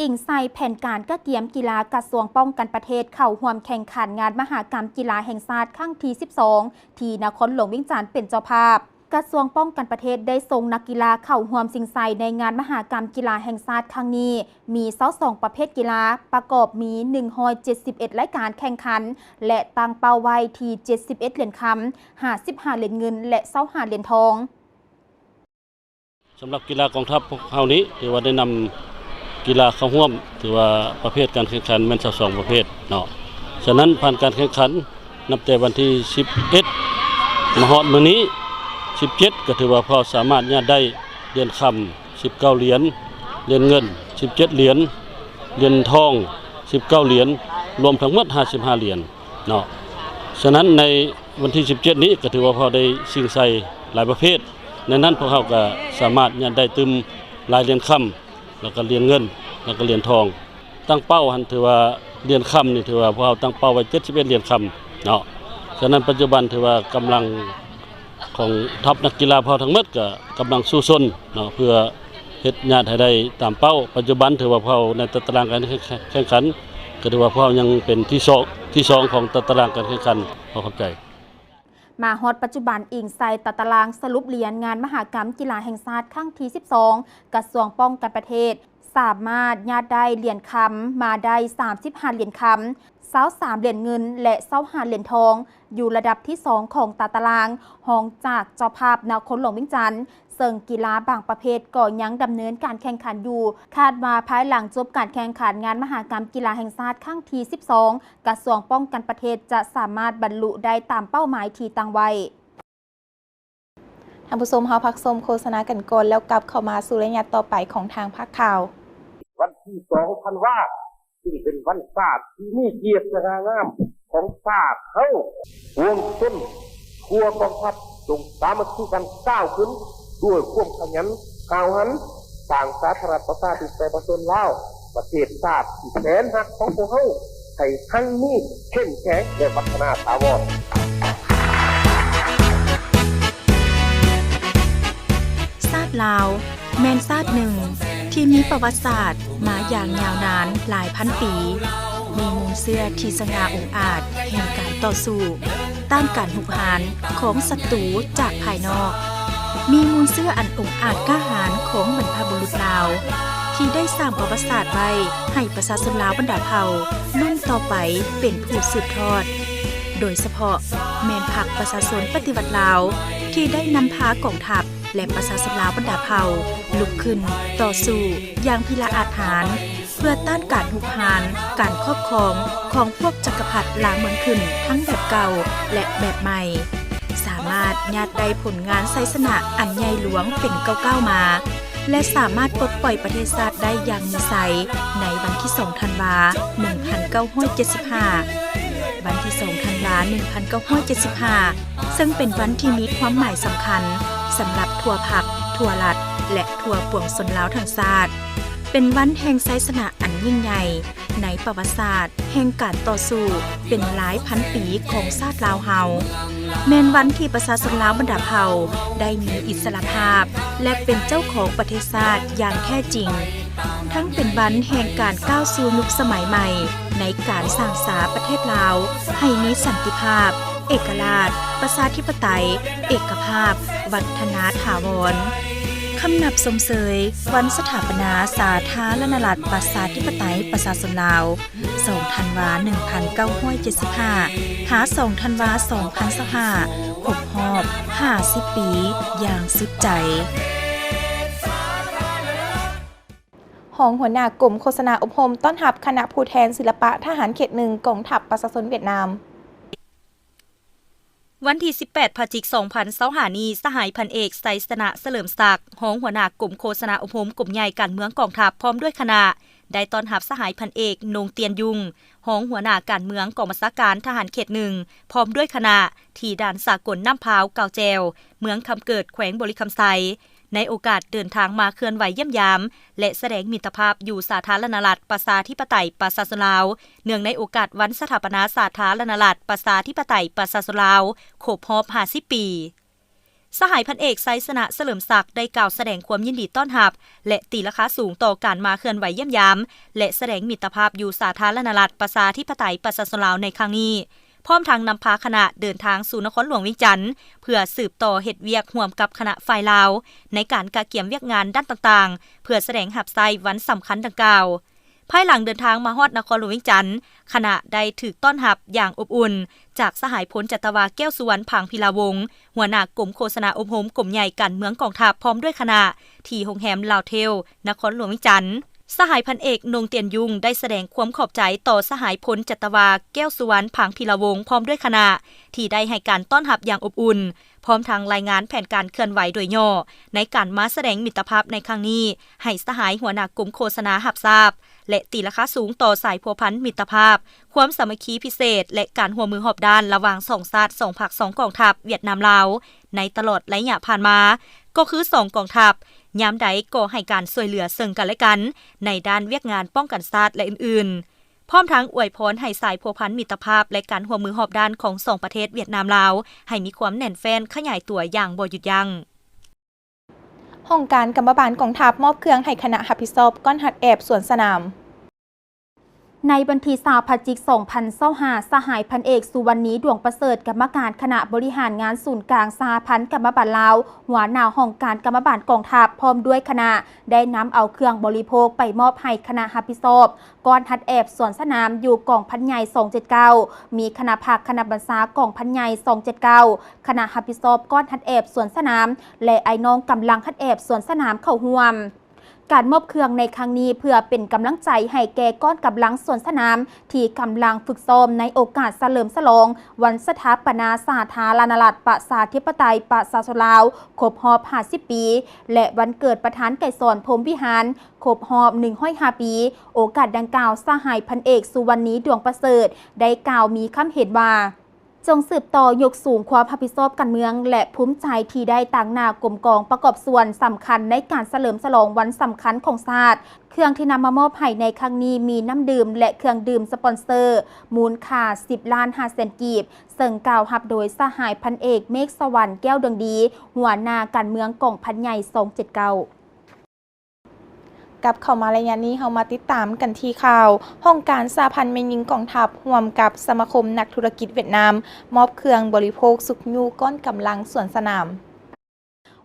ອີງໃສ່ແຜນການກະກຽມກິລາ, ກະຊວງປ້ອງກັນປະເທດເຂົ້າຮ່ວມແຂ່ງຂັນງານມະຫະກຳກິລາແຫ່ງຊາດຄັ້ງທີສິບສອງ ທີ່ນະຄອນຫຼວງວຽງຈັນເປັນເຈົ້າພາບ. ກະຊວງປ້ອງກັນປະເທດໄດ້ສົ່ງນັກກິລາເຂົ້າຮ່ວມຊິງໄຊໃນງານມະຫະກຳກິລາແຫ່ງຊາດຄັ້ງນີ້ ມີຊາວສອງປະເພດກິລາ, ປະກອບມີໜຶ່ງຮ້ອຍເຈັດສິບເອັດລາຍການແຂ່ງຂັນ ແລະ ຕັ້ງເປົ້າໄວ້ທີ່ເຈັດສິບເອັດຫຼຽນຄຳ, ຫ້າສິບຫ້າຫຼຽນເງິນ ແລະ ຊາວຫ້າຫຼຽນທອງ. ສຳລັບກິລາກອງທັບພວກເຮົານີ້ ຖືວ່າໄດ້ນຳກິລາເຂົ້າຮ່ວມ, ຖືວ່າປະເພດການແຂ່ງຂັນແມ່ນຊາວສອງປະເພດເນາະ. ສະນັ້ນ ຜ່ານການແຂ່ງຂັນ ນັບແຕ່ວັນທີສິບເອັດ ມາຮອດມື້ນີ້ ສິບເຈັດ ກໍຖືວ່າພວກເຮົາສາມາດຍາດໄດ້ຫຼຽນຄຳສິບເກົ້າຫຼຽນ, ຫຼຽນເງິນສິບເຈັດຫຼຽນ, ຫຼຽນທອງສິບເກົ້າຫຼຽນ, ລວມທັງໝົດຫ້າສິບຫ້າຫຼຽນເນາະ. ສະນັ້ນ ໃນວັນທີສິບເຈັດນີ້ ກໍຖືວ່າພວກເຮົາໄດ້ຊິງໄຊຫຼາຍປະເພດ, ໃນນັ້ນພວກເຮົາກໍສາມາດຍາດໄດ້ຕື່ມຫຼາຍຫຼຽນຄຳ ແລ້ວກໍຫຼຽນເງິນ ແລ້ວກໍຫຼຽນທອງ. ຕັ້ງເປົ້າຫັ້ນ ຖືວ່າຫຼຽນຄຳນີ້ ຖືວ່າພວກເຮົາຕັ້ງເປົ້າໄວ້ເຈັດສິບເອັດຫຼຽນຄຳເນາະ. ສະນັ້ນ ປັດຈຸບັນຖືວ່າກຳລັງ ຂອງທັບນັກກິລາພວກເຮົາທັງໝົດກໍກຳລັງສູ້ຊົນເນາະ ເພື່ອເຮັດຍາດໃຫ້ໄດ້ຕາມເປົ້າ. ປັດຈຸບັນຖືວ່າພວກເຮົາໃນຕາຕະລາງການແຂ່ງຂັນ ກໍຖືວ່າພວກເຮົາຍັງເປັນທີສອງ ທີສອງຂອງຕາຕະລາງການແຂ່ງຂັນ. ຂໍຂອບໃຈ. ມາຮອດປັດຈຸບັນ, ອີງໃສ່ຕາຕະລາງສະຫຼຸບຫຼຽນງານມະຫະກຳກິລາແຫ່ງຊາດຄັ້ງທີສິບສອງ ກະຊວງປ້ອງກັນປະເທດ ສາມາດຍາດໄດ້ຫຼຽນຄຳມາໄດ້ສາມສິບຫ້າຫຼຽນຄຳ, ຊາວສາມຫຼຽນເງິນ ແລະ ຊາວຫ້າຫຼຽນທອງ, ຢູ່ລະດັບທີສອງຂອງຕາຕະລາງ, ຮອງຈາກເຈົ້າພາບນະຄອນຫຼວງວຽງຈັນ, ເຊິ່ງກິລາບາງປະເພດກໍຍັງດຳເນີນການແຂ່ງຂັນຢູ່. ຄາດວ່າພາຍຫຼັງຈົບການແຂ່ງຂັນງານມະຫະກຳກິລາແຫ່ງຊາດຄັ້ງທີສິບສອງ, ກະຊວງປ້ອງກັນປະເທດຈະສາມາດບັນລຸໄດ້ຕາມເປົ້າໝາຍທີ່ຕັ້ງໄວ້. ທ່ານຜູ້ຊົມ, ເຮົາພັກຊົມໂຄສະນາກັນກ່ອນ ແລ້ວກັບເຂົ້າມາສູ່ໄລຍະຕໍ່ໄປຂອງທາງພາກຂ່າວ. ວັນທີສອງທັນວາ ຊຶ່ງເປັນວັນຊາດທີ່ມີກຽດສະຫງ່າງາມຂອງຊາດເຮົາ, ປວງຊົນທົ່ວກອງທັບຈົ່ງສາມັກຄີກັນກ້າວຂຶ້ນດ້ວຍຄວາມຂະຫຍັນຫ້າວຫັນ, ສ້າງສາທາລະນະລັດປະຊາທິປະໄຕປະຊາຊົນລາວ, ປະເທດຊາດທີ່ແສນຮັກຂອງພວກເຮົາ ໃຫ້ຮັ່ງມີ ເຂັ້ມແຂງ ແລະ ວັດທະນາຖາວອນ. ຊາດລາວແມ່ນຊາດໜຶ່ງທີ່ມີປະຫວັດສາດມາຢ່າງຍາວນານຫຼາຍພັນປີ, ມີມູນເຊື້ອທີ່ສະຫງ່າອົງອາດແຫ່ງການຕໍ່ສູ້ຕ້ານການຮຸກຮານຂອງສັດຕູຈາກພາຍນອກ, ມີມູນເຊື້ອອັນອົງອາດກ້າຫານຂອງບັນພະບຸລຸດລາວ ທີ່ໄດ້ສ້າງປະຫວັດສາດໄວ້ໃຫ້ປະຊາຊົນລາວບັນດາເຜົ່າລຸ້ນຕໍ່ໄປເປັນຜູ້ສືບທອດ, ໂດຍສະເພາະແມ່ນພັກປະຊາຊົນປະຕິວັດລາວ ທີ່ໄດ້ນຳພາກອງທັບ ແລະ ປະຊາຊົນລາວບັນດາເຜົ່າລຸກຂຶ້ນຕໍ່ສູ້ຢ່າງພິລະອາດຫານ ເພື່ອຕ້ານການຮຸກຮານ, ການຄອບຄອງຂອງພວກຈັກກະພັດລ່າເມືອງຂຶ້ນ ທັງແບບເກົ່າ ແລະ ແບບໃໝ່, ສາມາດຍາດໄດ້ຜົນງານໄຊຊະນະອັນໃຫຍ່ຫຼວງເປັນກ້າວໆມາ ແລະ ສາມາດປົດປ່ອຍປະເທດຊາດໄດ້ຢ່າງມີໄຊໃນວັນທີສອງທັນວາ ໜຶ່ງພັນເກົ້າຮ້ອຍເຈັດສິບຫ້າ. ວັນທີສອງທັນວາ ໜຶ່ງພັນເກົ້າຮ້ອຍເຈັດສິບຫ້າ ເຊິ່ງເປັນວັນທີ່ມີຄວາມໝາຍສຳຄັນສຳລັບທົ່ວພັກ, ທົ່ວລັດ ແລະ ທົ່ວປວງຊົນລາວທັງຊາດ, ເປັນວັນແຫ່ງໄຊຊະນະອັນຍິ່ງໃຫຍ່ໃນປະຫວັດສາດແຫ່ງການຕໍ່ສູ້ເປັນຫຼາຍພັນປີຂອງຊາດລາວເຮົາ, ແມ່ນວັນທີ່ປະຊາຊົນລາວບັນດາເຜົ່າໄດ້ມີອິດສະຫຼະພາບ ແລະ ເປັນເຈົ້າຂອງປະເທດຊາດຢ່າງແທ້ຈິງ. ທັງເປັນວັນແຫ່ງການກ້າວສູ່ຍຸກສະໄໝໃໝ່ໃນການສ້າງສາປະເທດລາວໃຫ້ມີສັນຕິພາບ, ເອກະລາດ, ປະຊາທິປະໄຕ, ເອກະພາບ, ວັດທະນາຖາວອນ. ຄຳນັບຊົມເຊີຍວັນສະຖາປະນາສາທາລະນະລັດປະຊາທິປະໄຕປະຊາຊົນລາວ ສອງທັນວາ ໜຶ່ງພັນເກົ້າຮ້ອຍເຈັດສິບຫ້າ ຫາ ສອງທັນວາ ສອງພັນຊາວຫ້າ ຄົບຮອບຫ້າສິບປີຢ່າງສຸດໃຈ. ຮອງຫົວໜ້າກົມໂຄສະນາອົບຮົມຕ້ອນຮັບຄະນະຜູ້ແທນສິລະປະທະຫານເຂດໜຶ່ງ ກອງທັບປະຊາຊົນຫວຽດນາມ. ວັນທີສິບແປດ ພະຈິກ ສອງພັນຊາວຫ້ານີ້, ສະຫາຍພັນເອກ ໄຊຊະນະ ສະເຫຼີມສັກ ຮອງຫົວໜ້າກົມໂຄສະນາອົບຮົມກົມໃຫຍ່ການເມືອງກອງທັບ ພ້ອມດ້ວຍຄະນະ ໄດ້ຕ້ອນຮັບສະຫາຍພັນເອກ ນົງ ຕຽນຍຸງ ຮອງຫົວໜ້າການເມືອງກອງບັນຊາການທະຫານເຂດໜຶ່ງ ພ້ອມດ້ວຍຄະນະ ທີ່ດ່ານສາກົນນ້ຳພາວ ກາວແຈວ ເມືອງຄຳເກີດ ແຂວງບໍລິຄຳໄຊ ໃນໂອກາດເດີນທາງມາເຄື່ອນໄຫວຢ້ຽມຢາມ ແລະ ສະແດງມິດຕະພາບຢູ່ສາທາລະນະລັດ ປະຊາທິປະໄຕ ປະຊາຊົນລາວ ເນື່ອງໃນໂອກາດວັນສະຖາປະນາສາທາລະນະລັດ ປະຊາທິປະໄຕ ປະຊາຊົນລາວ ຄົບຮອບຫ້າສິບປີ. ສະຫາຍພັນເອກ ໄຊຊະນະ ສະເຫຼີມສັກ ໄດ້ກ່າວສະແດງຄວາມຍິນດີຕ້ອນຮັບ ແລະ ຕີລາຄາສູງຕໍ່ການມາເຄື່ອນໄຫວຢ້ຽມຢາມ ແລະ ສະແດງມິດຕະພາບຢູ່ສາທາລະນະລັດ ປະຊາທິປະໄຕ ປະຊາຊົນລາວ ໃນຄັ້ງນີ້. ພ້ອມທັງນຳພາຄະນະເດີນທາງສູ່ນະຄອນຫຼວງວຽງຈັນ ເພື່ອສືບຕໍ່ເຮັດວຽກຮ່ວມກັບຄະນະຝ່າຍລາວ ໃນການກະກຽມວຽກງານດ້ານຕ່າງໆ ເພື່ອສະແດງຮັບໃຊ້ວັນສຳຄັນດັ່ງກ່າວ. ພາຍຫຼັງເດີນທາງມາຮອດນະຄອນຫຼວງວຽງຈັນ, ຄະນະໄດ້ຖືກຕ້ອນຮັບຢ່າງອົບອຸ່ນ ຈາກສະຫາຍພົນຈັດຕະວາ ແກ້ວສຸວັນ ພາງພິລາວົງ ຫົວໜ້າກົມໂຄສະນາອົບຮົມກົມໃຫຍ່ການເມືອງກອງທັບ ພ້ອມດ້ວຍຄະນະ ທີ່ໂຮງແຮມລາວເທວ ນະຄອນຫຼວງວຽງຈັນ. ສະຫາຍພັນເອກ ນົງ ຕຽນຍຸງ ໄດ້ສະແດງຄວາມຂອບໃຈຕໍ່ສະຫາຍພົນຈັດຕະວາ ແກ້ວສຸວັນ ພາງພິລາວົງ ພ້ອມດ້ວຍຄະນະ ທີ່ໄດ້ໃຫ້ການຕ້ອນຮັບຢ່າງອົບອຸ່ນ, ພ້ອມທັງລາຍງານແຜນການເຄື່ອນໄຫວໂດຍຫຍໍ້ ໃນການມາສະແດງມິດຕະພາບໃນຄັ້ງນີ້ ໃຫ້ສະຫາຍຫົວໜ້າກົມໂຄສະນາຮັບຊາບ ແລະ ຕີລາຄາສູງຕໍ່ສາຍພົວພັນມິດຕະພາບ, ຄວາມສາມັກຄີພິເສດ ແລະ ການຮ່ວມມືຮອບດ້ານລະຫວ່າງສອງຊາດ, ສອງພັກ, ສອງກອງທັບ ຫວຽດນາມ-ລາວ ໃນຕະຫຼອດໄລຍະຜ່ານມາ, ກໍຄືສອງກອງທັບ ຍາມໃດກໍໃຫ້ການຊ່ວຍເຫຼືອເຊິ່ງກັນ ແລະ ກັນ ໃນດ້ານວຽກງານປ້ອງກັນຊາດ ແລະ ອື່ນໆ. ພ້ ພ້ອມທັງອວຍພອນໃຫ້ສາຍພົວພັນມິດຕະພາບ ແລະ ການຮ່ວມມືຮອບດ້ານຂອງສອງປະເທດຫວຽດນາມ-ລາວ ໃຫ້ມີຄວາມແໜ້ນແຟ້ນຂະຫຍາຍຕົວຢ່າງບໍ່ຢຸດຢັ້ງ. ຫ້ອງການກຳມະບານກອງທັບມອບເຄື່ອງໃຫ້ຄະນະຮັບຜິດຊອບກ້ອນຮັດແອບສວນສະໜາມ. ໃນວັນທີຊາວ ພະຈິກ ສອງພັນຊາວຫ້າ ສະຫາຍພັນເອກ ສຸວັນນີ ດວງປະເສີດ ກຳມະການຄະນະບໍລິຫານງານສູນກາງສະຫະພັນກຳມະບານລາວ, ຫົວໜ້າຫ້ອງການກຳມະບານກອງທັບ ພ້ອມດ້ວຍຄະນະ ໄດ້ນຳເອົາເຄື່ອງບໍລິໂພກໄປມອບໃຫ້ຄະນະຮັບຜິດຊອບ ກ້ອນຮັດແອບສວນສະໜາມຢູ່ກອງພັນໃຫຍ່ ສອງເຈັດເກົ້າ, ມີຄະນະພັກຄະນະບັນຊາກອງພັນໃຫຍ່ ສອງເຈັດເກົ້າ, ຄະນະຮັບຜິດຊອບກ້ອນຮັດແອບສວນສະໜາມ ແລະ ອ້າຍນ້ອງກຳລັງຮັດແອບສວນສະໜາມເຂົ້າຮ່ວມ. ການມອບເຄື່ອງໃນຄັ້ງນີ້ ເພື່ອເປັນກຳລັງໃຈໃຫ້ແກ່ກ້ອນກຳລັງສວນສະໜາມ ທີ່ກຳລັງຝຶກຊ້ອມໃນໂອກາດສະເຫຼີມສະຫຼອງວັນສະຖາປະນາສາທາລະນະລັດ ປະຊາທິປະໄຕ ປະຊາຊົນລາວ ຄົບຮອບ ຫ້າສິບ ປີ ແລະ ວັນເກີດປະທານໄກສອນ ພົມວິຫານ ຄົບຮອບ ໜຶ່ງຮ້ອຍຫ້າ ປີ. ໂອກາດດັ່ງກ່າວ ສະຫາຍພັນເອກ ສຸວັນນີ ດວງປະເສີດ ໄດ້ກ່າວມີຄຳເຫັນວ່າ, ຈົ່ງສືບຕໍ່ຍົກສູງຄວາມຮັບຜິດຊອບການເມືອງ ແລະ ພູມໃຈທີ່ໄດ້ຕາງໜ້າກົມກອງປະກອບສ່ວນສຳຄັນໃນການສະເຫຼີມສະຫຼອງວັນສຳຄັນຂອງຊາດ. ເຄື່ອງທີ່ນຳມາມອບໃຫ້ໃນຄັ້ງນີ້ມີນ້ຳດື່ມ ແລະ ເຄື່ອງດື່ມສະປອນເຊີ ມູນຄ່າ ສິບລ້ານຫ້າແສນ ກີບ, ເຊິ່ງກ່າວຮັບໂດຍສະຫາຍພັນເອກ ເມກສະຫວັນ ແກ້ວດວງດີ, ຫົວໜ້າການເມືອງກອງພັນໃຫຍ່ ສອງເຈັດເກົ້າ. ກັບເຂົ້າມາໄລຍະນີ້ ເຮົາມາຕິດຕາມກັນທີ່ຂ່າວ. ຫ້ອງການສະຫະພັນແມ່ຍິງກອງທັບ ຮ່ວມກັບສະມາຄົມນັກທຸລະກິດຫວຽດນາມ ມອບເຄື່ອງບໍລິໂພກຊຸກຍູ້ກ້ອນກຳລັງສວນສະໜາມ.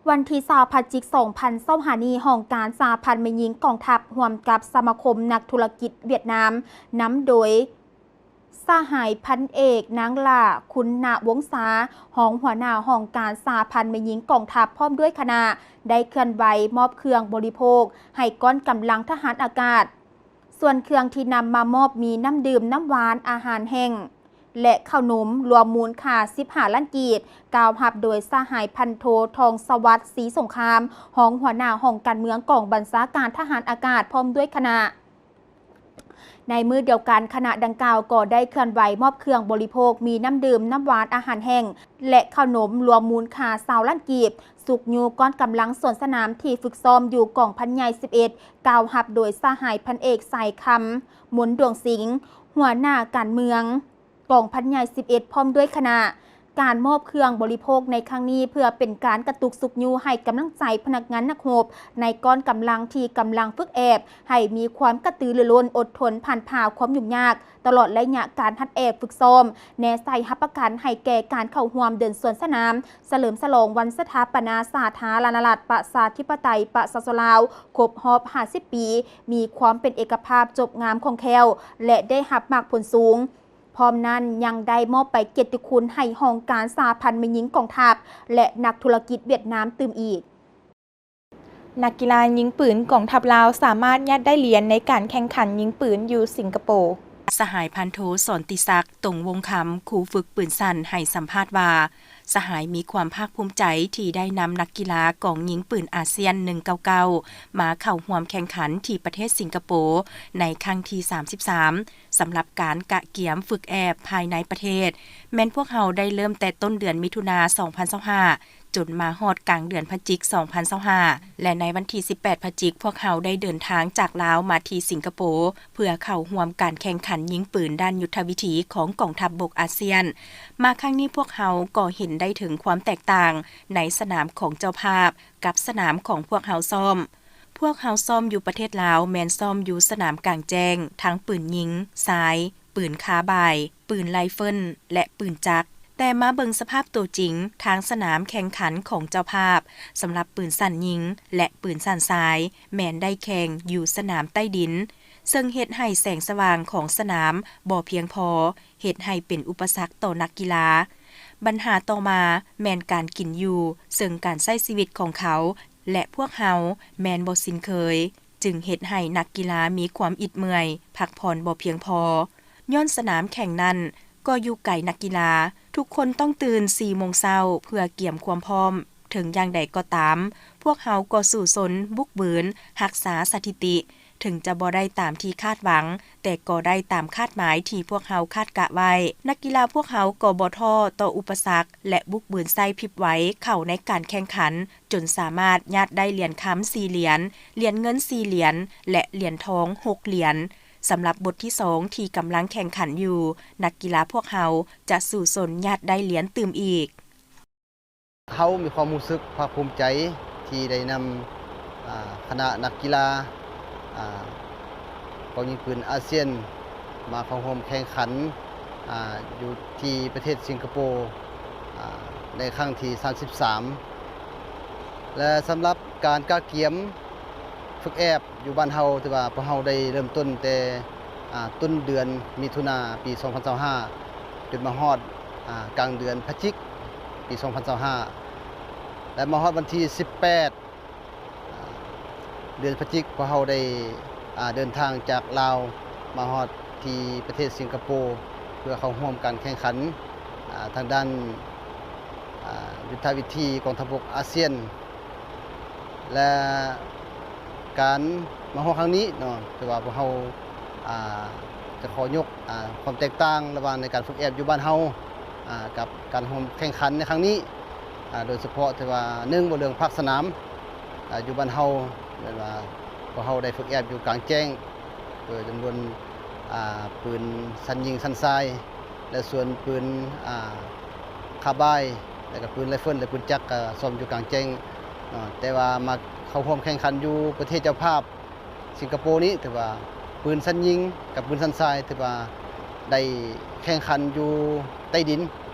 ວັນທີຊາວ ພະຈິກ ສອງພັນຊາວຫ້າ ນີ້, ຫ້ອງການສະຫະພັນແມ່ຍິງກອງທັບ ຮ່ວມກັບສະມາຄົມນັກທຸລະກິດຫວຽດນາມ ນຳໂດຍ ສະຫາຍພັນເອກ ນາງຫຼ້າ ຄຸນນະວົງສາ, ຮອງຫົວໜ້າຫ້ອງການສະຫະພັນແມ່ຍິງກອງທັບ ພ້ອມດ້ວຍຄະນະ ໄດ້ເຄື່ອນໄຫວມອບເຄື່ອງບໍລິໂພກໃຫ້ກ້ອນກຳລັງທະຫານອາກາດ. ສ່ວນເຄື່ອງທີ່ນຳມາມອບມີນ້ຳດື່ມ, ນ້ຳຫວານ, ອາຫານແຫ້ງ ແລະ ເຂົ້າໜົມ, ລວມມູນຄ່າ ສິບຫ້າລ້ານ ກີບ, ກ່າວຮັບໂດຍສະຫາຍພັນໂທ ທອງສະຫວັດ ສີສົງຄາມ, ຮອງຫົວໜ້າຫ້ອງການເມືອງກອງບັນຊາການທະຫານອາກາດ ພ້ອມດ້ວຍຄະນະ. ໃນມື້ດຽວກັນ, ຄະນະດັ່ງກ່າວກໍໄດ້ເຄື່ອນໄຫວມອບເຄື່ອງບໍລິໂພກ ມີນ້ຳດື່ມ, ນ້ຳຫວານ, ອາຫານແຫ້ງ ແລະ ເຂົ້າໜົມ ລວມມູນຄ່າ ຊາວລ້ານ ກີບ, ຊຸກຍູ້ກ້ອນກຳລັງສວນສະໜາມທີ່ຝຶກຊ້ອມຢູ່ກອງພັນໃຫຍ່ ສິບເອັດ, ກ່າວຮັບໂດຍສະຫາຍພັນເອກ ສາຍຄຳ ມົນດວງສິງ, ຫົວໜ້າການເມືອງກອງພັນໃຫຍ່ ສິບເອັດ ພ້ອມດ້ວຍຄະນະ. ການມອບເຄື່ອງບໍລິໂພກໃນຄັ້ງນີ້ ເພື່ອເປັນການກະຕຸກຊຸກຍູ້ໃຫ້ກຳລັງໃຈພະນັກງານນັກຮົບໃນກ້ອນກຳລັງທີ່ກຳລັງຝຶກແອບ ໃຫ້ມີຄວາມກະຕືລືລົ້ນ ອົດທົນຜ່ານຜ່າຄວາມຫຍຸ້ງຍາກ ຕະຫຼອດໄລຍະການຮັດແອບຝຶກຊ້ອມ, ແນໃສ່ຮັບປະກັນໃຫ້ແກ່ການເຂົ້າຮ່ວມເດີນສວນສະໜາມ ສະເຫຼີມສະຫຼອງວັນສະຖາປະນາສາທາລະນະລັດ ປະຊາທິປະໄຕ ປະຊາຊົນລາວ ຄົບຮອບ ຫ້າສິບ ປີ ມີຄວາມເປັນເອກະພາບ, ຈົບງາມ, ຄ່ອງແຄ້ວ ແລະ ໄດ້ຮັບໝາກຜົນສູງ. ພ້ອມນັ້ນຍັງໄດ້ມອບໃບກຽດຕິຄຸນໃຫ້ຫ້ອງການສະຫະພັນແມ່ຍິງກອງທັບ ແລະ ນັກທຸລະກິດຫວຽດນາມຕື່ມອີກ. ນັກກິລາຍິງປືນກອງທັບລາວສາມາດຍາດໄດ້ຫຼຽນໃນການແຂ່ງຂັນຍິງປືນຢູ່ສິງກະໂປ. ສະຫາຍພັນໂທ ສອນຕິສັກ ຕົງວົງຄຳ, ຄູຝຶກປືນສັ້ນ ໃຫ້ສຳພາດວ່າ, ສະຫາຍມີຄວາມພາກພູມໃຈທີ່ໄດ້ນຳນັກກິລາກອງຍິງປືນອາຊຽນ ໜຶ່ງເກົ້າເກົ້າ ມາເຂົ້າຮ່ວມແຂ່ງຂັນທີ່ປະເທດສິງກະໂປ ໃນຄັ້ງທີ ສາມສິບສາມ ສຳລັບການກະກຽມຝຶກແອບພາຍໃນປະເທດ. ແມ່ນພວກເຮົາໄດ້ເລີ່ມແຕ່ຕົ້ນເດືອນມິຖຸນາ ສອງພັນຊາວຫ້າ ຈົນມາຮອດກາງເດືອນພະຈິກ ສອງພັນຊາວຫ້າ ແລະ ໃນວັນທີ ສິບແປດ ພະຈິກ ພວກເຮົາໄດ້ເດີນທາງຈາກລາວມາທີ່ສິງກະໂປ ເພື່ອເຂົ້າຮ່ວມການແຂ່ງຂັນຍິງປືນດ້ານຍຸດທະວິທີຂອງກອງທັບບົກອາຊຽນ. ມາຄັ້ງນີ້ພວກເຮົາກໍເຫັນໄດ້ເຖິງຄວາມແຕກຕ່າງໃນສະໜາມຂອງເຈົ້າພາບກັບສະໜາມຂອງພວກເຮົາຊ້ອມ. ພວກເຮົາຊ້ອມຢູ່ປະເທດລາວແມ່ນຊ້ອມຢູ່ສະໜາມກາງແຈ້ງ, ທັງປືນຍິງ, ຊາຍ, ປືນຄາບາຍ, ປືນໄລເຟິນ ແລະ ປືນຈັກ. ແຕ່ມາເບິ່ງສະພາບຕົວຈິງທາງສະໜາມແຂ່ງຂັນຂອງເຈົ້າພາບ ສຳລັບປືນສັ້ນຍິງ ແລະ ປືນສັ້ນຊາຍ ແມ່ນໄດ້ແຂ່ງຢູ່ສະໜາມໃຕ້ດິນ, ເຊິ່ງເຮັດໃຫ້ແສງສະຫວ່າງຂອງສະໜາມບໍ່ພຽງພໍ, ເຮັດໃຫ້ເປັນອຸປະສັກຕໍ່ນັກກິລາ. ບັນຫາຕໍ່ມາແມ່ນການກິນຢູ່, ເຊິ່ງການໃຊ້ຊີວິດຂອງເຂົາ ແລະ ພວກເຮົາແມ່ນບໍ່ຊິນເຄີຍ, ຈຶ່ງເຮັດໃຫ້ນັກກິລາມີຄວາມອິດເມື່ອຍ, ພັກຜ່ອນບໍ່ພຽງພໍ. ຍ້ອນສະໜາມແຂ່ງນັ້ນກໍຢູ່ໄກນັກກິລາ, ທຸກຄົນຕ້ອງຕື່ນສີ່ໂມງເຊົ້າເພື່ອກຽມຄວາມພ້ອມ. ເຖິງຢ່າງໃດກໍຕາມ, ພວກເຮົາກໍສູ້ຊົນ, ບຸກບືນ, ຮັກສາສະຖິຕິ. ເຖິງຈະບໍ່ໄດ້ຕາມທີ່ຄາດຫວັງ, ແຕ່ກໍໄດ້ຕາມຄາດໝາຍທີ່ພວກເຮົາຄາດກະໄວ້. ນັກກິລາພວກເຮົາກໍບໍ່ທໍ້ຕໍ່ອຸປະສັກ ແລະ ບຸກບືນໃຊ້ພິບໄວເຂົ້າໃນການແຂ່ງຂັນ, ຈົນສາມາດຍາດໄດ້ຫຼຽນຄຳສີ່ຫຼຽນ, ຫຼຽນເງິນສີ່ຫຼຽນ ແລະ ຫຼຽນທອງຫົກຫຼຽນ, ສຳລັບບົດທີສອງທີ່ກຳລັງແຂ່ງຂັນຢູ່, ນັກກິລາພວກເຮົາຈະສູ້ຊົນຍາດໄດ້ຫຼຽນຕື່ມອີກ. ເຮົາມີຄວາມຮູ້ສຶກພາກພູມໃຈທີ່ໄດ້ນຳ ອາ ຄະນະນັກກິລາ ອາ ເປົ່າຍິງປືນອາຊຽນ ມາເຂົ້າຮ່ວມແຂ່ງຂັນ ອາ ຢູ່ທີ່ປະເທດສິງກະໂປ ອາ ໃນຄັ້ງທີສາມສິບສາມ ແລະ ສຳລັບການກະກຽມຝຶກແອບ ຢູ່ບ້ານເຮົາ ຖືວ່າພວກເຮົາໄດ້ເລີ່ມຕົ້ນແຕ່ ອາ ຕົ້ນເດືອນມິຖຸນາປີສອງພັນຊາວຫ້າ ຈົນມາຮອດ ອາ ກາງເດືອນພະຈິກປີສອງພັນຊາວຫ້າ ແລະ ມາຮອດວັນທີສິບແປດ ອາ ເດືອນພະຈິກ ພວກເຮົາໄດ້ ອາ ເດີນທາງຈາກລາວມາຮອດທີ່ປະເທດສິງກະໂປ ເພື່ອເຂົ້າຮ່ວມການແຂ່ງຂັນ ອາ ທາງດ້ານ ອາ ຍຸດທະວິທີກອງທັບບົກອາຊຽນ ແລະ ການມາຮອດຄັ້ງນີ້ເນາະ ຖືວ່າພວກເຮົາ ອາ ຈະຂໍຍົກ ອາ ຄວາມແຕກຕ່າງລະຫວ່າງໃນການຝຶກແອບຢູ່ບ້ານເຮົາ ອາ ກັບການຮ່ວມແຂ່ງຂັນໃນຄັ້ງນີ້ ອາ ໂດຍສະເພາະທີ່ວ່າ ໜຶ່ງ ເວົ້າເລື່ອງພາກສະໜາມ ອາ ຢູ່ບ້ານເຮົາ ແມ່ນວ່າພວກເຮົາໄດ້ຝຶກແອບຢູ່ກາງແຈ້ງ ໂດຍຈຳນວນ ອາ ປືນຊັ້ນຍິງຊັ້ນຊາຍ ແລະ ສ່ວນປືນ ອາ ຄາບາຍ ແລະ ກະປືນໄລເຟິນ ແລະ ປືນຈັກ ກະຊ້ອມຢູ່ກາງແຈ້ງເນາະ ແຕ່ວ່າມາເຂົ້າຮ່ວມແຂ່ງຂັນຢູ່ປະເທດເຈົ້າພາບສິງກະໂປນີ້ ຖືວ່າປືນຊັ້ນຍິງກັບປືນຊັ້ນຊາຍ ຖືວ່າໄດ້ແຂ່ງຂັນຢູ່ໃຕ້ດິນ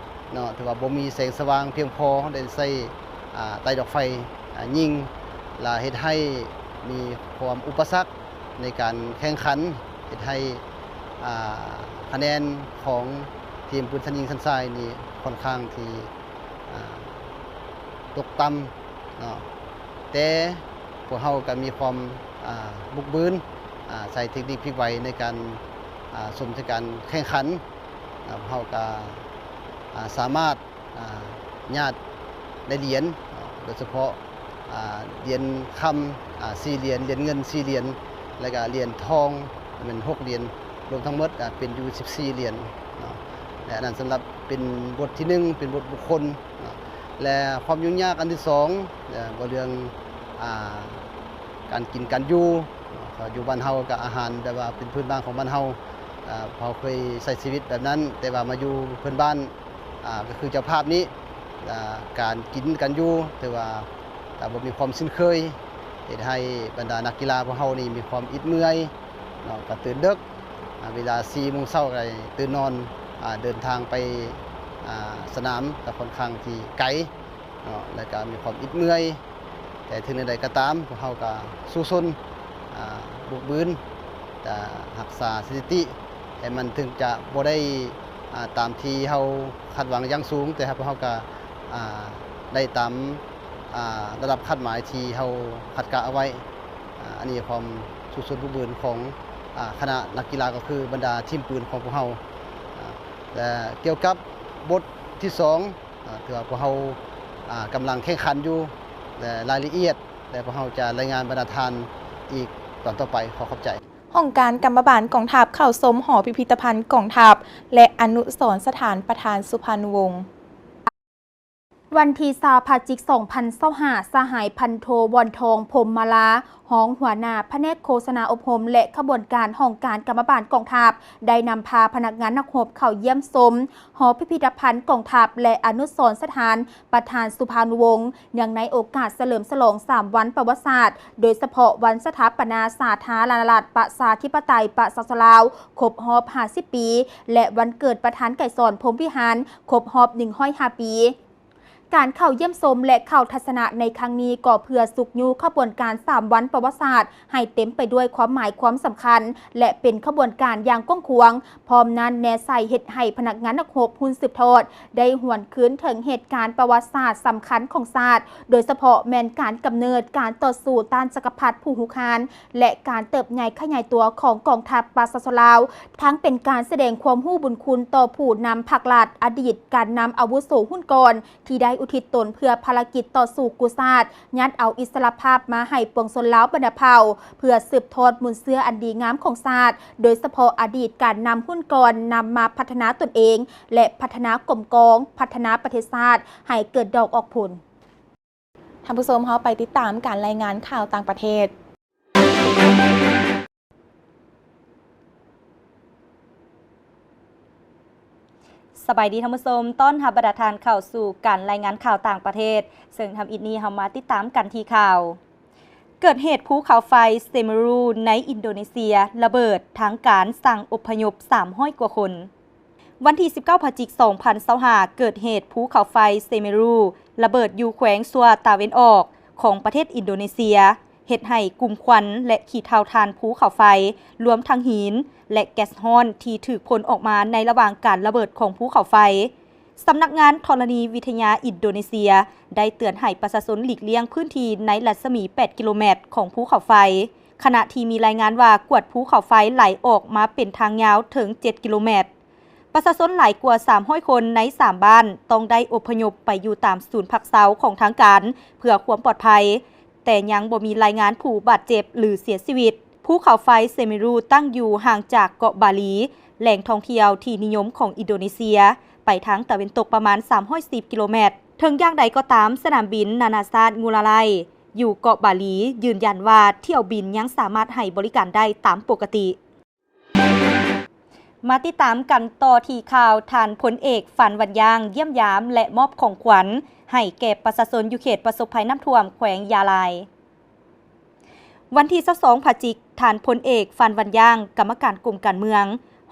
ເນາະ ຖືວ່າບໍ່ມີແສງສະຫວ່າງພຽງພໍ ໄດ້ໃຊ້ ອາ ໄຕ້ດອກໄຟ ອາ ຍິງ ລະເຮັດໃຫ້ມີຄວາມອຸປະສັກ ໃນການແຂ່ງຂັນ ເຮັດໃຫ້ ອາ ຄະແນນຂອງທີມປືນຊັ້ນຍິງຊັ້ນຊາຍນີ້ຄ່ອນຂ້າງທີ່ ອາ ຕົກຕ່ຳເນາະ ແຕ່ພວກເຮົາກະມີຄວາມ ອາ ບຸກບືນ ອາ ໃຊ້ເທັກນິກພິກໄວໃນການ ອາ ຊົມໃນການແຂ່ງຂັນ ອາ ພວກເຮົາກະ ອາ ສາມາດ ອາ ຍາດໄດ້ຫຼຽນ ໂດຍສະເພາະ ອາ ຫຼຽນຄຳ ອາ ສີ່ຫຼຽນ, ຫຼຽນເງິນສີ່ຫຼຽນ ແລະກະຫຼຽນທອງແມ່ນຫົກຫຼຽນ ລວມທັງໝົດ ອາ ເປັນຢູ່ສິບສີ່ຫຼຽນເນາະ ແລະ ອັນນັ້ນສຳລັບເປັນບົດທີໜຶ່ງ ເປັນບົດບຸກຄົນເນາະ ແລະ ຄວາມຫຍຸ້ງຍາກອັນທີສອງ ເວົ້າເລື່ອງ ອາ ການກິນການຢູ່ເນາະ ຢູ່ບ້ານເຮົາກະອາຫານແບບວ່າເປັນພື້ນບ້ານຂອງບ້ານເຮົາ ອາ ເຮົາເຄີຍໃຊ້ຊີວິດແບບນັ້ນ ແຕ່ວ່າມາຢູ່ເພື່ອນບ້ານ ອາ ກະຄືເຈົ້າພາບນີ້ ອາ ການກິນການຢູ່ ຖືວ່າ ອາ ບໍ່ມີຄວາມຄຸ້ນເຄີຍ ເຮັດໃຫ້ບັນດານັກກິລາພວກເຮົານີ້ມີຄວາມອິດເມື່ອຍເນາະ ກະຕື່ນເດິກ ອາ ເວລາສີ່ໂມງເຊົ້າກະຕື່ນນອນ ອາ ເດີນທາງໄປ ອາ ສະໜາມກະຄ່ອນຂ້າງທີ່ໄກເນາະ ແລະກະມີຄວາມອິດເມື່ອຍ ແຕ່ເຖິງແນວໃດກໍຕາມ ພວກເຮົາກໍສູ້ຊົນ ອາ ບຸກບືນ ຈະຮັກສາສະຖິຕິໃຫ້ມັນ ເຖິງຈະບໍ່ໄດ້ ອາ ຕາມທີ່ເຮົາຄາດຫວັງຢ່າງສູງ ແຕ່ພວກເຮົາກໍ ອາ ໄດ້ຕາມ ອາ ລະດັບຄາດໝາຍທີ່ເຮົາຄາດກະເອົາໄວ້. ອາ ອັນນີ້ຄວາມສູ້ຊົນບຸກບືນຂອງ ອາ ຄະນະນັກກິລາ ກໍຄືບັນດາທີມປືນຂອງພວກເຮົາ. ອາ ແລະ ກ່ຽວກັບບົດທີສອງ ອາ ຖືວ່າພວກເຮົາ ອາ ກຳລັງແຂ່ງຂັນຢູ່ ແລະ ລາຍລະອຽດ ແລະ ພວກເຮົາຈະລາຍງານບັນດາທ່ານອີກຕອນຕໍ່ໄປ. ຂໍຂອບໃຈ. ຫ້ອງການກຳມະບານກອງທັບເຂົ້າຊົມຫໍພິພິທະພັນກອງທັບ ແລະ ອະນຸສອນສະຖານປະທານສຸພານຸວົງ. ວັນທີຊາວ ພະຈິກ ສອງພັນຊາວຫ້າ ສະຫາຍພັນໂທ ວອນທອງ ພົມມະລາ ຮອງຫົວໜ້າພະແນກໂຄສະນາອົບຮົມ ແລະ ຂະບວນການຫ້ອງການກຳມະບານກອງທັບ ໄດ້ນຳພາພະນັກງານນັກຮົບເຂົ້າຢ້ຽມຊົມ ຫໍພິພິທະພັນກອງທັບ ແລະ ອະນຸສອນສະຖານປະທານສຸພານຸວົງ ເນື່ອງໃນໂອກາດສະເຫຼີມສະຫຼອງສາມວັນປະຫວັດສາດ, ໂດຍສະເພາະວັນສະຖາປະນາສາທາລະນະລັດ ປະຊາທິປະໄຕ ປະຊາຊົນລາວ ຄົບຮອບຫ້າສິບປີ ແລະ ວັນເກີດປະທານໄກສອນ ພົມວິຫານ ຄົບຮອບໜຶ່ງຮ້ອຍຫ້າປີ. ການເຂົ້າຢ້ຽມຊົມ ແລະ ເຂົ້າທັດສະນະໃນຄັ້ງນີ້ ກໍເພື່ອຊຸກຍູ້ຂະບວນການສາມວັນປະຫວັດສາດ ໃຫ້ເຕັມໄປດ້ວຍຄວາມໝາຍຄວາມສຳຄັນ ແລະ ເປັນຂະບວນການຢ່າງກວ້າງຂວາງ. ພ້ອມນັ້ນແນໃສ່ເຮັດໃຫ້ພະນັກງານນັກຮົບຮຸ່ນສືບທອດ ໄດ້ຫວນຄືນເຖິງເຫດການປະຫວັດສາດສຳຄັນຂອງຊາດ, ໂດຍສະເພາະແມ່ນການກຳເນີດ, ການຕໍ່ສູ້ຕ້ານຈັກກະພັດຜູ້ຮຸກຮານ ແລະ ການເຕີບໃຫຍ່ຂະຫຍາຍຕົວຂອງກອງທັບປະຊາຊົນລາວ, ທັງເປັນການສະແດງຄວາມຮູ້ບຸນຄຸນຕໍ່ຜູ້ນຳພັກລັດ, ອະດີດການນຳອາວຸໂສຮຸ່ນກ່ອນ ທີ່ໄດ້ອຸທິດຕົນເພື່ອພາລະກິດຕໍ່ສູ້ກູ້ຊາດ, ຍັດເອົາອິດສະຫຼະພາບມາໃຫ້ປວງຊົນລາວບັນດາເຜົ່າ ເພື່ອສືບທອດມູນເຊື້ອອັນດີງາມຂອງຊາດ, ໂດຍສະເພາະອະດີດການນຳຮຸ່ນກ່ອນນຳມາພັດທະນາຕົນເອງ ແລະ ພັດທະນາກົມກອງ, ພັດທະນາປະເທດຊາດໃຫ້ເກີດດອກອອກຜົນ. ທ່ານຜູ້ຊົມ, ເຮົາໄປຕິດຕາມການລາຍງານຂ່າວຕ່າງປະເທດ. ສະບາຍດີທ່ານຜູ້ຊົມ, ຕ້ອນຮັບບັນດາທ່ານເຂົ້າສູ່ການລາຍງານຂ່າວຕ່າງປະເທດ, ເຊິ່ງທຳອິດນີ້ເຮົາມາຕິດຕາມກັນທີ່ຂ່າວ. ເກີດເຫດພູເຂົາໄຟເຊເມຣູໃນອິນໂດເນເຊຍລະເບີດ, ທາງການສັ່ງອົບພະຍົບສາມຮ້ອຍກວ່າຄົນ. ວັນທີສິບເກົ້າ ພະຈິກ ສອງພັນຊາວຫ້າ ເກີດເຫດພູເຂົາໄຟເຊເມຣູລະເບີດຢູ່ແຂວງຊວາຕາເວັນອອກຂອງປະເທດອິນໂດເນເຊຍ, ເຮັດໃຫ້ກຸ່ມຄວັນ ແລະ ຂີ້ເຖົ້າຖ່ານພູເຂົາໄຟ, ລວມທັງຫີນ ແລະ ແກັສຮ້ອນທີ່ຖືກພົ່ນອອກມາໃນລະຫວ່າງການລະເບີດຂອງພູເຂົາໄຟ. ສຳນັກງານທໍລະນີວິທະຍາອິນໂດເນເຊຍໄດ້ເຕືອນໃຫ້ປະຊາຊົນຫຼີກລ່ຽງພື້ນທີ່ໃນລັດສະໝີແປດກິໂລແມັດຂອງພູເຂົາໄຟ, ຂະນະທີ່ມີລາຍງານວ່າກວດພູເຂົາໄຟໄຫຼອອກມາເປັນທາງຍາວເຖິງເຈັດກິໂລແມັດ. ປະຊາຊົນຫຼາຍກວ່າສາມຮ້ອຍຄົນໃນສາມບ້ານຕ້ອງໄດ້ອົບພະຍົບໄປຢູ່ຕາມສູນພັກເຊົາຂອງທາງການເພື່ອຄວາມປອດໄພ, ແຕ່ຍັງບໍ່ມີລາຍງານຜູ້ບາດເຈັບ ຫຼື ເສຍຊີວິດ. ພູເຂົາໄຟເຊເມຣູຕັ້ງຢູ່ຫ່າງຈາກເກາະບາລີ, ແຫຼ່ງທ່ອງທ່ຽວທີ່ນິຍົມຂອງອິນໂດເນເຊຍ, ໄປທາງຕາເວັນຕົກປະມານສາມຮ້ອຍສິບກິໂລແມັດ. ເຖິງຢ່າງໃດກໍຕາມ, ສະໜາມບິນນານາຊາດງູລາໄລ ຢູ່ເກາະບາລີ ຢືນຢັນວ່າຖ້ຽວບິນຍັງສາມາດໃຫ້ບໍລິການໄດ້ຕາມປົກກະຕິ. ມາຕິດຕາມກັນຕໍ່ທີ່ຂ່າວ, ທ່ານພົນເອກ ຟານ ວັນຢາງ ຢ້ຽມຢາມ ແລະ ມອບຂອງຂວັນໃຫ້ແກ່ປະຊາຊົນຢູ່ເຂດປະສົບໄພນ້ຳຖ້ວມແຂວງຢາລາຍ. ວັນທີຊາວສອງ ພະຈິກ, ທ່ານພົນເອກ ຟານ ວັນຢາງ ກຳມະການກົມການເມືອງ,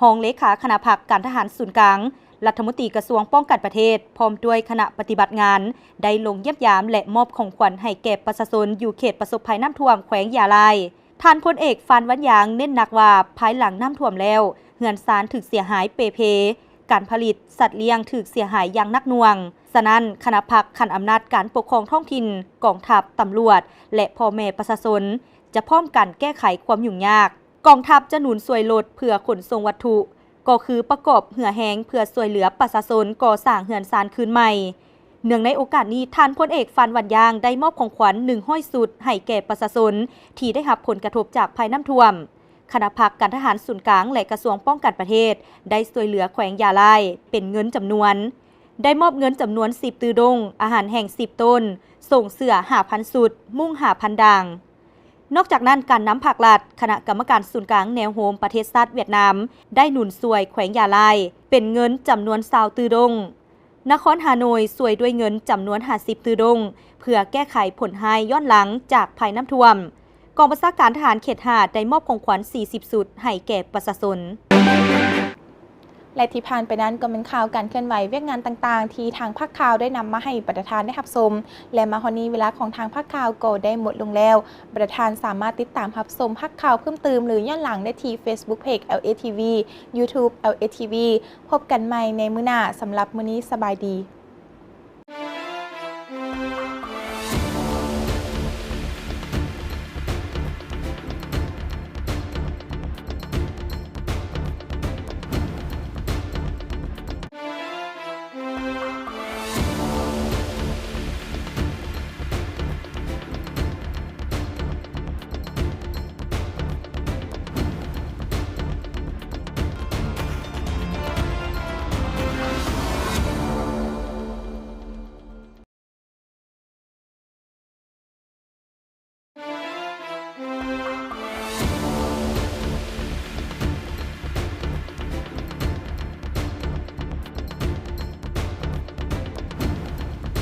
ຮອງເລຂາຄະນະພັກການທະຫານສູນກາງ, ລັດຖະມົນຕີກະຊວງປ້ອງກັນປະເທດ ພ້ອມດ້ວຍຄະນະປະຕິບັດງານ ໄດ້ລົງຢ້ຽມຢາມ ແລະ ມອບຂອງຂວັນໃຫ້ແກ່ປະຊາຊົນຢູ່ເຂດປະສົບໄພນ້ຳຖ້ວມແຂວງຢາລາຍ. ທ່ານພົນເອກ ຟານ ວັນຢາງ ເນັ້ນໜັກວ່າ ພາຍຫຼັງນ້ຳຖ້ວມແລ້ວ, ເຮືອນຊານຖືກເສຍຫາຍເປ່ເພ, ການຜະລິດ, ສັດລ້ຽງຖືກເສຍຫາຍຢ່າງໜັກໜ່ວງ. ສະນັ້ນ, ຄະນະພັກຂັ້ນອຳນາດການປົກຄອງທ້ອງຖິ່ນ, ກອງທັບ, ຕຳຫຼວດ ແລະ ພໍ່ແມ່ປະຊາຊົນ ຈະພ້ອມກັນແກ້ໄຂຄວາມຫຍຸ້ງຍາກ. ກອງທັບຈະໜູນຊ່ວຍລົດເພື່ອຂົນສົ່ງວັດຖຸ, ກໍຄືປະກອບເຮືອແຮງເພື່ອຊ່ວຍເຫຼືອປະຊາຊົນກໍ່ສ້າງເຮືອນຊານຄືນໃໝ່. ເນື່ອງໃນໂອກາດນີ້, ທ່ານພົນເອກ ຟານ ວັນຢາງ ໄດ້ມອບຂອງຂວັນ ໜຶ່ງຮ້ອຍຊຸດໃຫ້ແກ່ປະຊາຊົນທີ່ໄດ້ຮັບຜົນກະທົບຈາກໄພນ້ຳຖ້ວມ. ຄະນະພັກການທະຫານສູນກາງ ແລະ ກະຊວງປ້ອງກັນປະເທດ ໄດ້ຊ່ວຍເຫຼືອແຂວງຢາລາຍເປັນເງິນຈຳນວນ, ໄດ້ມອບເງິນຈຳນວນສິບຕື້ດົງ, ອາຫານແຫ້ງສິບໂຕນ, ສົ້ງເສື້ອຫ້າພັນຊຸດ, ມຸ້ງຫ້າພັນດາງ. ນອກຈາກນັ້ນ, ການນຳພາກລັດ, ຄະນະກຳມະການສູນກາງແນວໂຮມປະເທດຊາດຫວຽດນາມ ໄດ້ໜູນຊ່ວຍແຂວງຢາລາຍເປັນເງິນຈຳນວນຊາວຕື້ດົງ, ນະຄອນຮ່າໂນ້ຍຊ່ວຍດ້ວຍເງິນຈຳນວນຫ້າສິບຕື້ດົງ ເພື່ອແກ້ໄຂຜົນຮ້າຍຍ້ອນຫຼັງຈາກໄພນ້ຳຖ້ວມ. ກອງບັນຊາການທະຫານເຂດຫ້າ ໄດ້ມອບຂອງຂວັນສີ່ສິບຊຸດໃຫ້ແກ່ປະຊາຊົນ. ແລະ ທີ່ຜ່ານໄປນັ້ນກໍແມ່ນຂ່າວການເຄື່ອນໄຫວວຽກງານຕ່າງໆ ທີ່ທາງພາກຂ່າວໄດ້ນຳມາໃຫ້ບັນດາທ່ານໄດ້ຮັບຊົມ ແລະ ມາຮອດນີ້ເວລາຂອງທາງພາກຂ່າວກໍໄດ້ໝົດລົງແລ້ວ. ບັນດາທ່ານສາມາດຕິດຕາມຮັບຊົມພາກຂ່າວເພີ່ມຕື່ມ ຫຼື ຍ້ອນຫຼັງໄດ້ທີ່ Facebook Page ແອລເອ ທີ ວີ, YouTube ແອລເອ ທີ ວີ. ພົບກັນໃໝ່ໃນມື້ໜ້າ. ສຳລັບມື້ນີ້, ສະບາຍດີ.